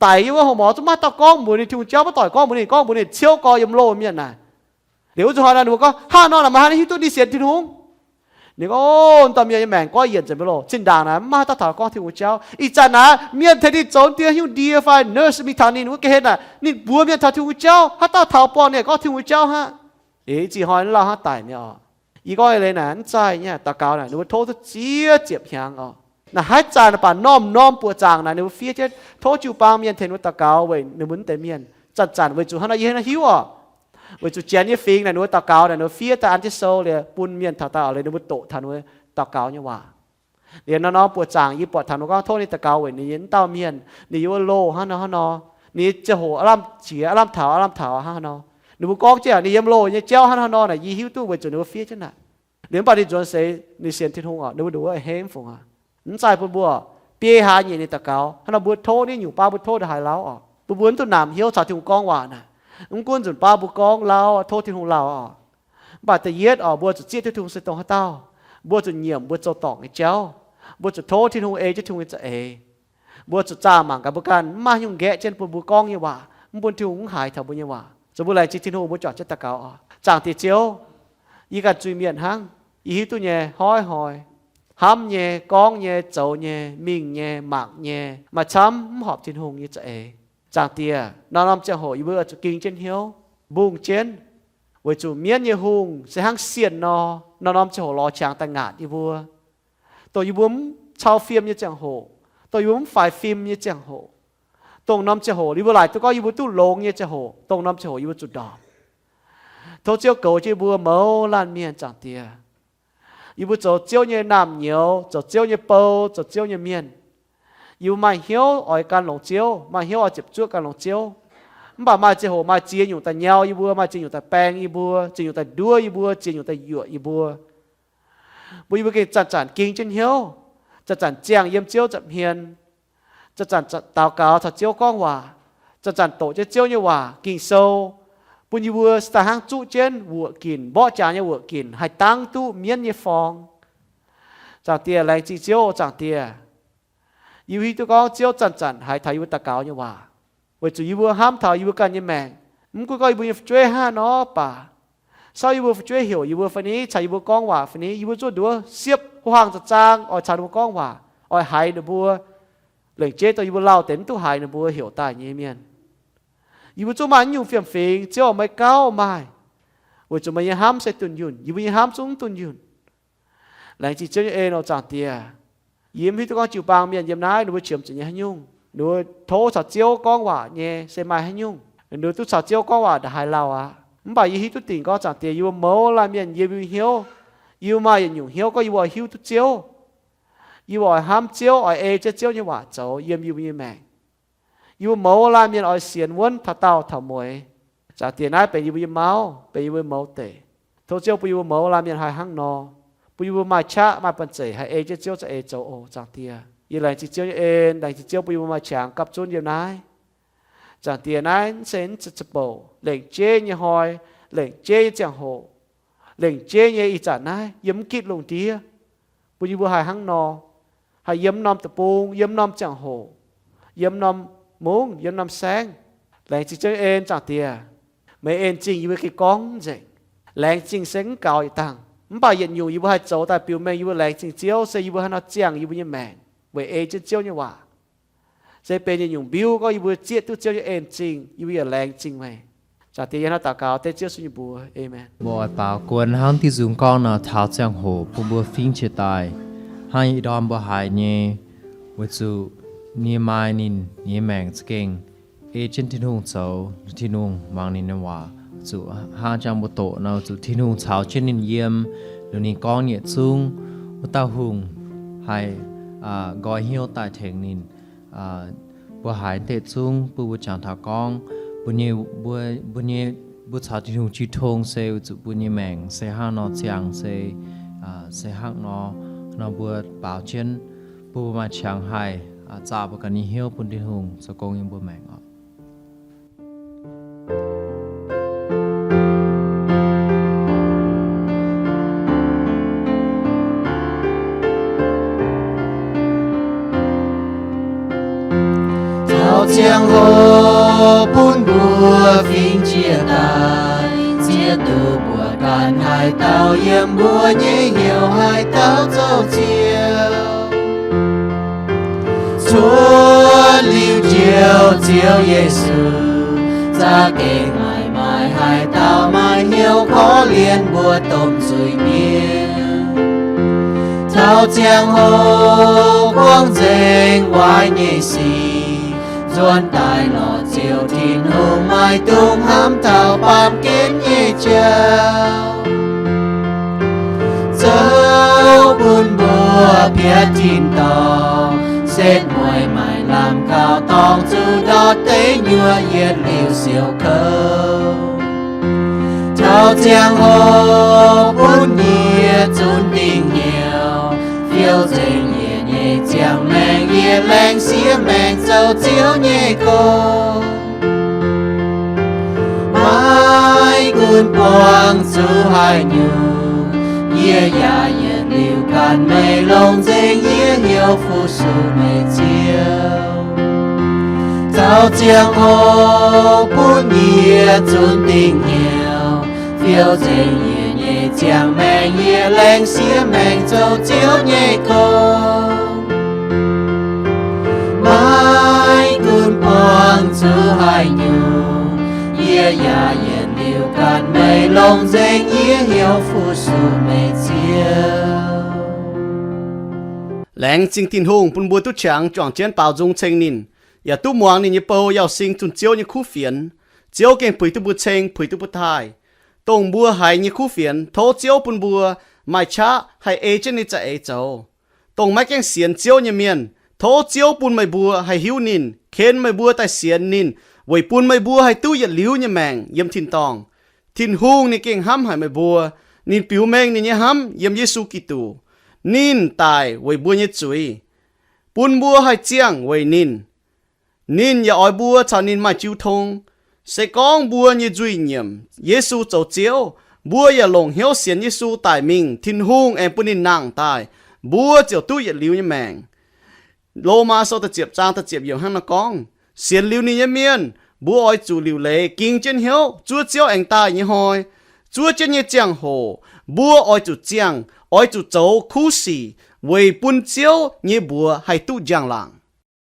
daic yiem wuov houx-mouc zungv maiv dauh gorngv mbuox ninh Tin-Hungh jauv, maiv doic gorngv mbuox ninh, gorngv mbuox ninh ciouv gorx yiem loh mienh naaic. Liuz wuov zuqc hnoi nor ninh mbuo gorngv, Hnangv nor naaic meih haaix nyungc hiuv duqv ninh sienx Tin-Hungh? Ninh gorngv, Ov, dauh mienh nyei maengc goiv yienc nzengc mv loh, zinh ndaangc naaic mv maaih haaix dauh taux gorngv Tin-Hungh jauv. Ih zanc naaic mienh tengx ninh zoux ndie hnyouv ndie fai nurse mingh taux ninh wuov ga'hlen naaic, ninh mbuox mienh taux Tin-Hungh jauv, haaix dauh taux buangh ninh gorngv Tin-Hungh jauv hnangv. Ih zanc hnoi lauh hnangv daic mi'aqv oc. Yie gorngv eix leiz naaic mv zaaih nyei, daux gaux naaic ninh mbuo tov duqv ziex ziepc hnyangx oc. Naaic haaix zanc baac norm-norm buoqc zaangc naaic ninh mbuo fiev jienv tov jiu-baang mienh tengx ninh mbuo daux gaux weic ninh mbuo mv deix mienh. Zanc-zanc weic zuqc hnangv nor yie hnangv hiuv oc. Weic zuqc janx nyei fingx naaic ninh mbuo daux gaux naaic ninh mbuo fiev daaih an jienv sou liuz bun mienh taux daaih oc, liuz ninh mbuo doqc taux ninh mbuo daux gaux nyei waac. Liuz norm-norm buoqc zaangc yie buatc taux ninh mbuo gorngv tov ninh daux gaux weic ninh nyei wuov dauh mienh, ninh yiem wuov loh hnangv nor hnangv nor, ninh nyei ziangh hoc aav lamh qiex, aav lamh taux, aav lamh taux hnangv nor. Ninh mbuo gorngv jienv ninh yiem loh nyei jauv hnangv nor naaic yie hiuv duqv weic zuqc ninh mbuo fiev jienv naaic. Liuz mv baac ninh nzuonx seix ninh sienx Tin-Hungh oc, ninh mbuo nduqc wuov hemv fungc aqv. Mv zaaih bun mbuo biei hlaax nyeic ninh daux gaux hnangv nor, mbuo tov ninh nyungc baav mbuo tov ndongc haaix lauh oc, bun mbuo mv dungx namx hnyouv caux Tin-Hungh gorngv waac naaic. Mv gunv nzunc baav mbuo gorngv lauh, tov Tin-Hungh lauh oc. Mv baac da'yietv oc, mbuo zuqc zieqv duqv Tin-Hungh se dongh haaix dauh. Mbuo zuqc nyiemc mbuo zoux dorngc nyei jauv. Mbuo zuqc tov Tin-Hungh ei jienv Tin-Hungh nyei za'eix. Mbuo zuqc zaah mangc gaax mbuo ganh mv maaih haaix nyungc nqaeqv jienv bun mbuo gorngv nyei waac, mv bun Tin-Hungh mv haiz taux mbuo nyei waac. Zoux mbuo laengz zingh Tin-Hungh, mbuo juangc jienv daux gaux oc. Zaangc Diex Ziouv, yie ganh zuiz-mienh hnangv. Yie hiuv duqv nyei hnoi-hnoi, hnamv nyei, gorngv nyei, zoux nyei, mingh nyei, mangc nyei, maaih camv mv horpc Tin-Hungh nyei za'eix. Zaangc Diex, norm-norm ziangh hoc yie mbuo zuqc ging jienv hnyouv, mbungh jienv, weic zuqc mienv nyei hungh se hnangv sienh nor, norm-norm ziangh hoc lorz qangx daaih ngaatc yie mbuo. Dongh yie mbuo mv cau fiem nyei ziangh hoc, dongh yie mbuo mv faix fim nyei ziangh hoc, dongh norm ziangh hoc yie mbuo laaic duqv gorngv yie mbuo duqv longx nyei ziangh hoc, dongh norm ziangh hoc yie mbuo zuqc ndorpc. Tov Ziouv goux jienv yie mbuo mouz laanh mienh, Zaangc Diex. Yie mbuo zoux Ziouv nyei naamh nyouz, zoux Ziouv nyei bou, zoux Ziouv nyei mienh. Yie mbuo maaih hnyouv oix gan longx Ziouv, maaih hnyouv oix ziepc zuoqv gan longx Ziouv. Mv baac maaih ziangh hoc maaih ziex nyungc daaih nyau yie mbuo, maaih ziex nyungc daaih baeng yie mbuo, ziex nyungc daaih nduov yie mbuo, ziex nyungc daaih yuoqc yie mbuo. Mbuo yie mbuo gengh zanc-zanc ging jienv hnyouv, zanc-zanc ziangh yiem Ziouv nza'hmien, Zanc-zanc daux gaux caux Ziouv gorngv waac, zanc-zanc doqc jienv Ziouv nyei waac, Ging-Sou, bun yie mbuo se daaih hnangv zuqv jienv wuoqc ginc, mborqv jaax nyei wuoqc ginc, haih dangv duqv mienv nyei forng. Zaangc Diex, laengz zingh Ziouv, Zaangc Diex. Yie hiuv duqv gorngv Ziouv zanc-zanc haiz taux yie mbuo daux gaux nyei waac, weic zuqc yie mbuo hnamv taux yie mbuo ganh nyei maengc. Mv gunv gorngv yie mbuo nyei fu'jueiv hnangv haaix nor baac, saauv yie mbuo fu'jueiv heuc yie mbuo fai ni, caux yie mbuo gorngv waac fai ni, yie mbuo zuov nduov siepv, ho hlang za'zaang oix caux ninh mbuo gorngv waac, oix haiz ninh mbuo. Lengc jeiv dongh yie mbuo lauh deix mv duqv haiz ninh mbuo heuc daaih nyei mienh. Yie mbuo zungv maaih naaiv nyungc fiem-fingx, Ziouv, meih gauh maaih, weic zuqc meih nyei hnamv se dunh yunh, yie mbuo nyei hnamv zungv mv dunh yunh. Laengz zingh Ziouv nyei en oc, Zaangc Diex. Yie mv hiuv duqv gorngv jiu-baang mienh yiem naaiv ninh mbuo qiemx zuqc nyei haaix nyungc, ninh mbuo tov caux Ziouv gorngv waac nyei se maaih haaix nyungc, ninh mbuo duqv caux Ziouv gorngv waac ndongc haaix lauh aqv. Mv baac yie hiuv duqv dingc gorngv, Zaangc Diex, yie mbuo mouz laanh mienh yiem yie mbuo hnyouv, yie mbuo maaih yietc nyungc hnyouv gorngv yie mbuo oix hiuv duqv Ziouv. Yie mbuo oix hnamv Ziouv, oix ei jienv Ziouv nyei waac zoux yiem yie mbuo nyei maengc. Yie mbuo mouz laanh mienh oix sienx wuonv taux daauh taux mueiz. Zaangc Diex, naaiv benx yie mbuo nyei mauv, benx yie mbuo mouz deic. Tov Ziouv bun yie mbuo mouz laanh mienh haih hnangv nor, bun yie mbuo maaih qaqv maaih banh zeic haih ei jienv Ziouv za'eix zoux oc, Zaangc Diex. Yie laengz zingh Ziouv nyei en, laengz zingh Ziouv bun yie mbuo maaih qangx gapv zunv yiem naaiv. Zaangc Diex, naaiv mv se mv zeiz za'bouc, lengc jeiv nyei hnoi, lengc jeiv nyei ziangh hoc, lengc jeiv nyei ih zanc naaiv yiem mv gitv lungh ndiev, bun yie mbuo haih hnangv nor, haih yiem norm deic-bung, yiem norm ziangh hoc, yiem norm mungv, yiem norm saengv. Laengz zingh Ziouv nyei en, Zaangc Diex. Meih en zingh yie mbuo gengh gorngv nzengc. Laengz zingh se mv gaux yietc dangh, mv baac yietc nyungc yie mbuo haih zoux daaih biux mengh yie mbuo laengz zingh Ziouv se yie mbuo haaix nor ziangh yie mbuo nyei maengc weic ei jienv Ziouv nyei waac. Se benx yietc nyungc mbiuv gorngv yie mbuo zieqv duqv Ziouv nyei en zingh, yie mbuo yaac laengz zingh meih. Zaangc Diex, yie hnangv naaiv daux gaux dengv Ziouv Yesu nyei mbuox. Amen. Mbuo oix baaux guon hnangv diuh nzung gorngv nor, taux ziangh hoc bun mbuo fingx jiex daaih, hnangv yie ndorm mbuo haiz nyei, weic zuqc ninh maaih ninh nyei maengc za'gengh ei jienv Tin-Hungh zoux, Tin-Hungh muangx ninh nyei waac. Zuqc hnangv jangx mbuo doqc nor, zuqc Tin-Hungh caux jienv ninh yiem, liuz ninh gorngv nyei zungv, wuov dauh hungh haih nqoi hnyouv daaih tengx ninh. Mbuo haiz deix zungv bun mbuo jangx taux gorngv, mbuo nyei, mbuo, mbuo nyei, mbuo caux Tin-Hungh jiu tong se weic zuqc mbuo nyei maengc se hnangv nor ziangh se, se hnangv nor, nor mbuo baaux jienv, bun mbuo maaih qangx haih zaah mbuo ganh nyei hnyouv bun Tin-Hungh zoux gong yiem mbuo maengc oc. Taux ziangh hoc bun mbuo fingx jiex daaih, zieqv duqv mbuo ganh haaix dauh yiem mbuo nyei hnyouv haaix dauh zoux Ziouv. Cuotv liuz Njoux Ziouv Yesu, za'gengh maaih, maaih haaix dauh maaih hnyouv korv-lienh mbuo domh zuiz-mienh. Taux ziangh hoc buangh nzengc waaic nyei sic, nzuonx daaih lorz Ziouv Tin-Hungh, maaih dungz hnamv taux baamh gen nyei jauv. Zoux bun mbuo piatv tin-dorngh, setv mueiz maaih lamh kaux dorngx, zuqc ndortv deic nyuoqc yietc liuz siouc kouv. Taux ziangh hoc bun yie zunc dingc hnyouv, fiou nzengc yie nyei ziangh maengc, yie laengz siev maengc zoux Ziouv nyei gong. Maiv gunv buangh zuqc haaix nyungc, yie yaac yietc liuz ganh meih, longc nzengc yie hnyouv fu-sux meih Ziouv. Taux ziangh hoc bun yie zunc dingc hnyouv, fiou nzengc yie nyei ziangh maengc, yie laengz siev maengc zoux Ziouv nyei gong. Maiv gunv buangh zuqc haaix nyungc, yie yaac yietc liuz ganh meih, longc nzengc yie hnyouv fu-sux meih Ziouv. Laengz zingh Tin-Hungh bun mbuo duqv qangx juangc jienv baaux nzung ceng ninh, yaac duqv muangx ninh nyei bou Yauh Sing zunh Ziouv nyei kuv fienx. Ziouv gengh puix duqv mbuo ceng, puix duqv mbuo taaih. Dongh mbuo haiz nyei kuv fienx, tov Ziouv bun mbuo maaih qaqv haih ei jienv ninh za'eix zoux. Dongh maiv gaengh sienx Ziouv nyei mienh, tov Ziouv bun meih mbuo haih hiuv ninh, ken meih mbuo daaih sienx ninh, weic bun meih mbuo haih duqv yietc liuz nyei maengc yiem tin-dorngh. Tin-Hungh ninh gengh hnamv haic meih mbuo. Ninh biux mengh ninh nyei hnamv yiem Yesu Giduc. Ninh daic weic mbuo nyei zuiz. bun mbuo haih ziangh weic ninh. Ninh yaac oix mbuo caux ninh maaih jiu tong. Se gorngv mbuo nyei nzuih nyiemc Yesu zoux Ziouv, mbuo yaac longc hnyouv sienx Yesu daic mingh, Tin-Hungh aengx bun ninh nangh daaih, mbuo ziouc duqv yietc liuz nyei maengc. Lomaa Sou da'ziepc zaang da'ziepc yiemc hnangv naaiv gorngv, sienx liuz ninh nyei mienh, mbuo oix zuqc liuc leiz ging jienv hnyouv zuov Ziouv aengx daaih nyei hnoi. Zuov jienv nyei ziangh hoc, mbuo oix zuqc ziangh, oix zuqc zoux kuv sic weic bun Ziouv nyei mbuox haih duqv njang-laangc.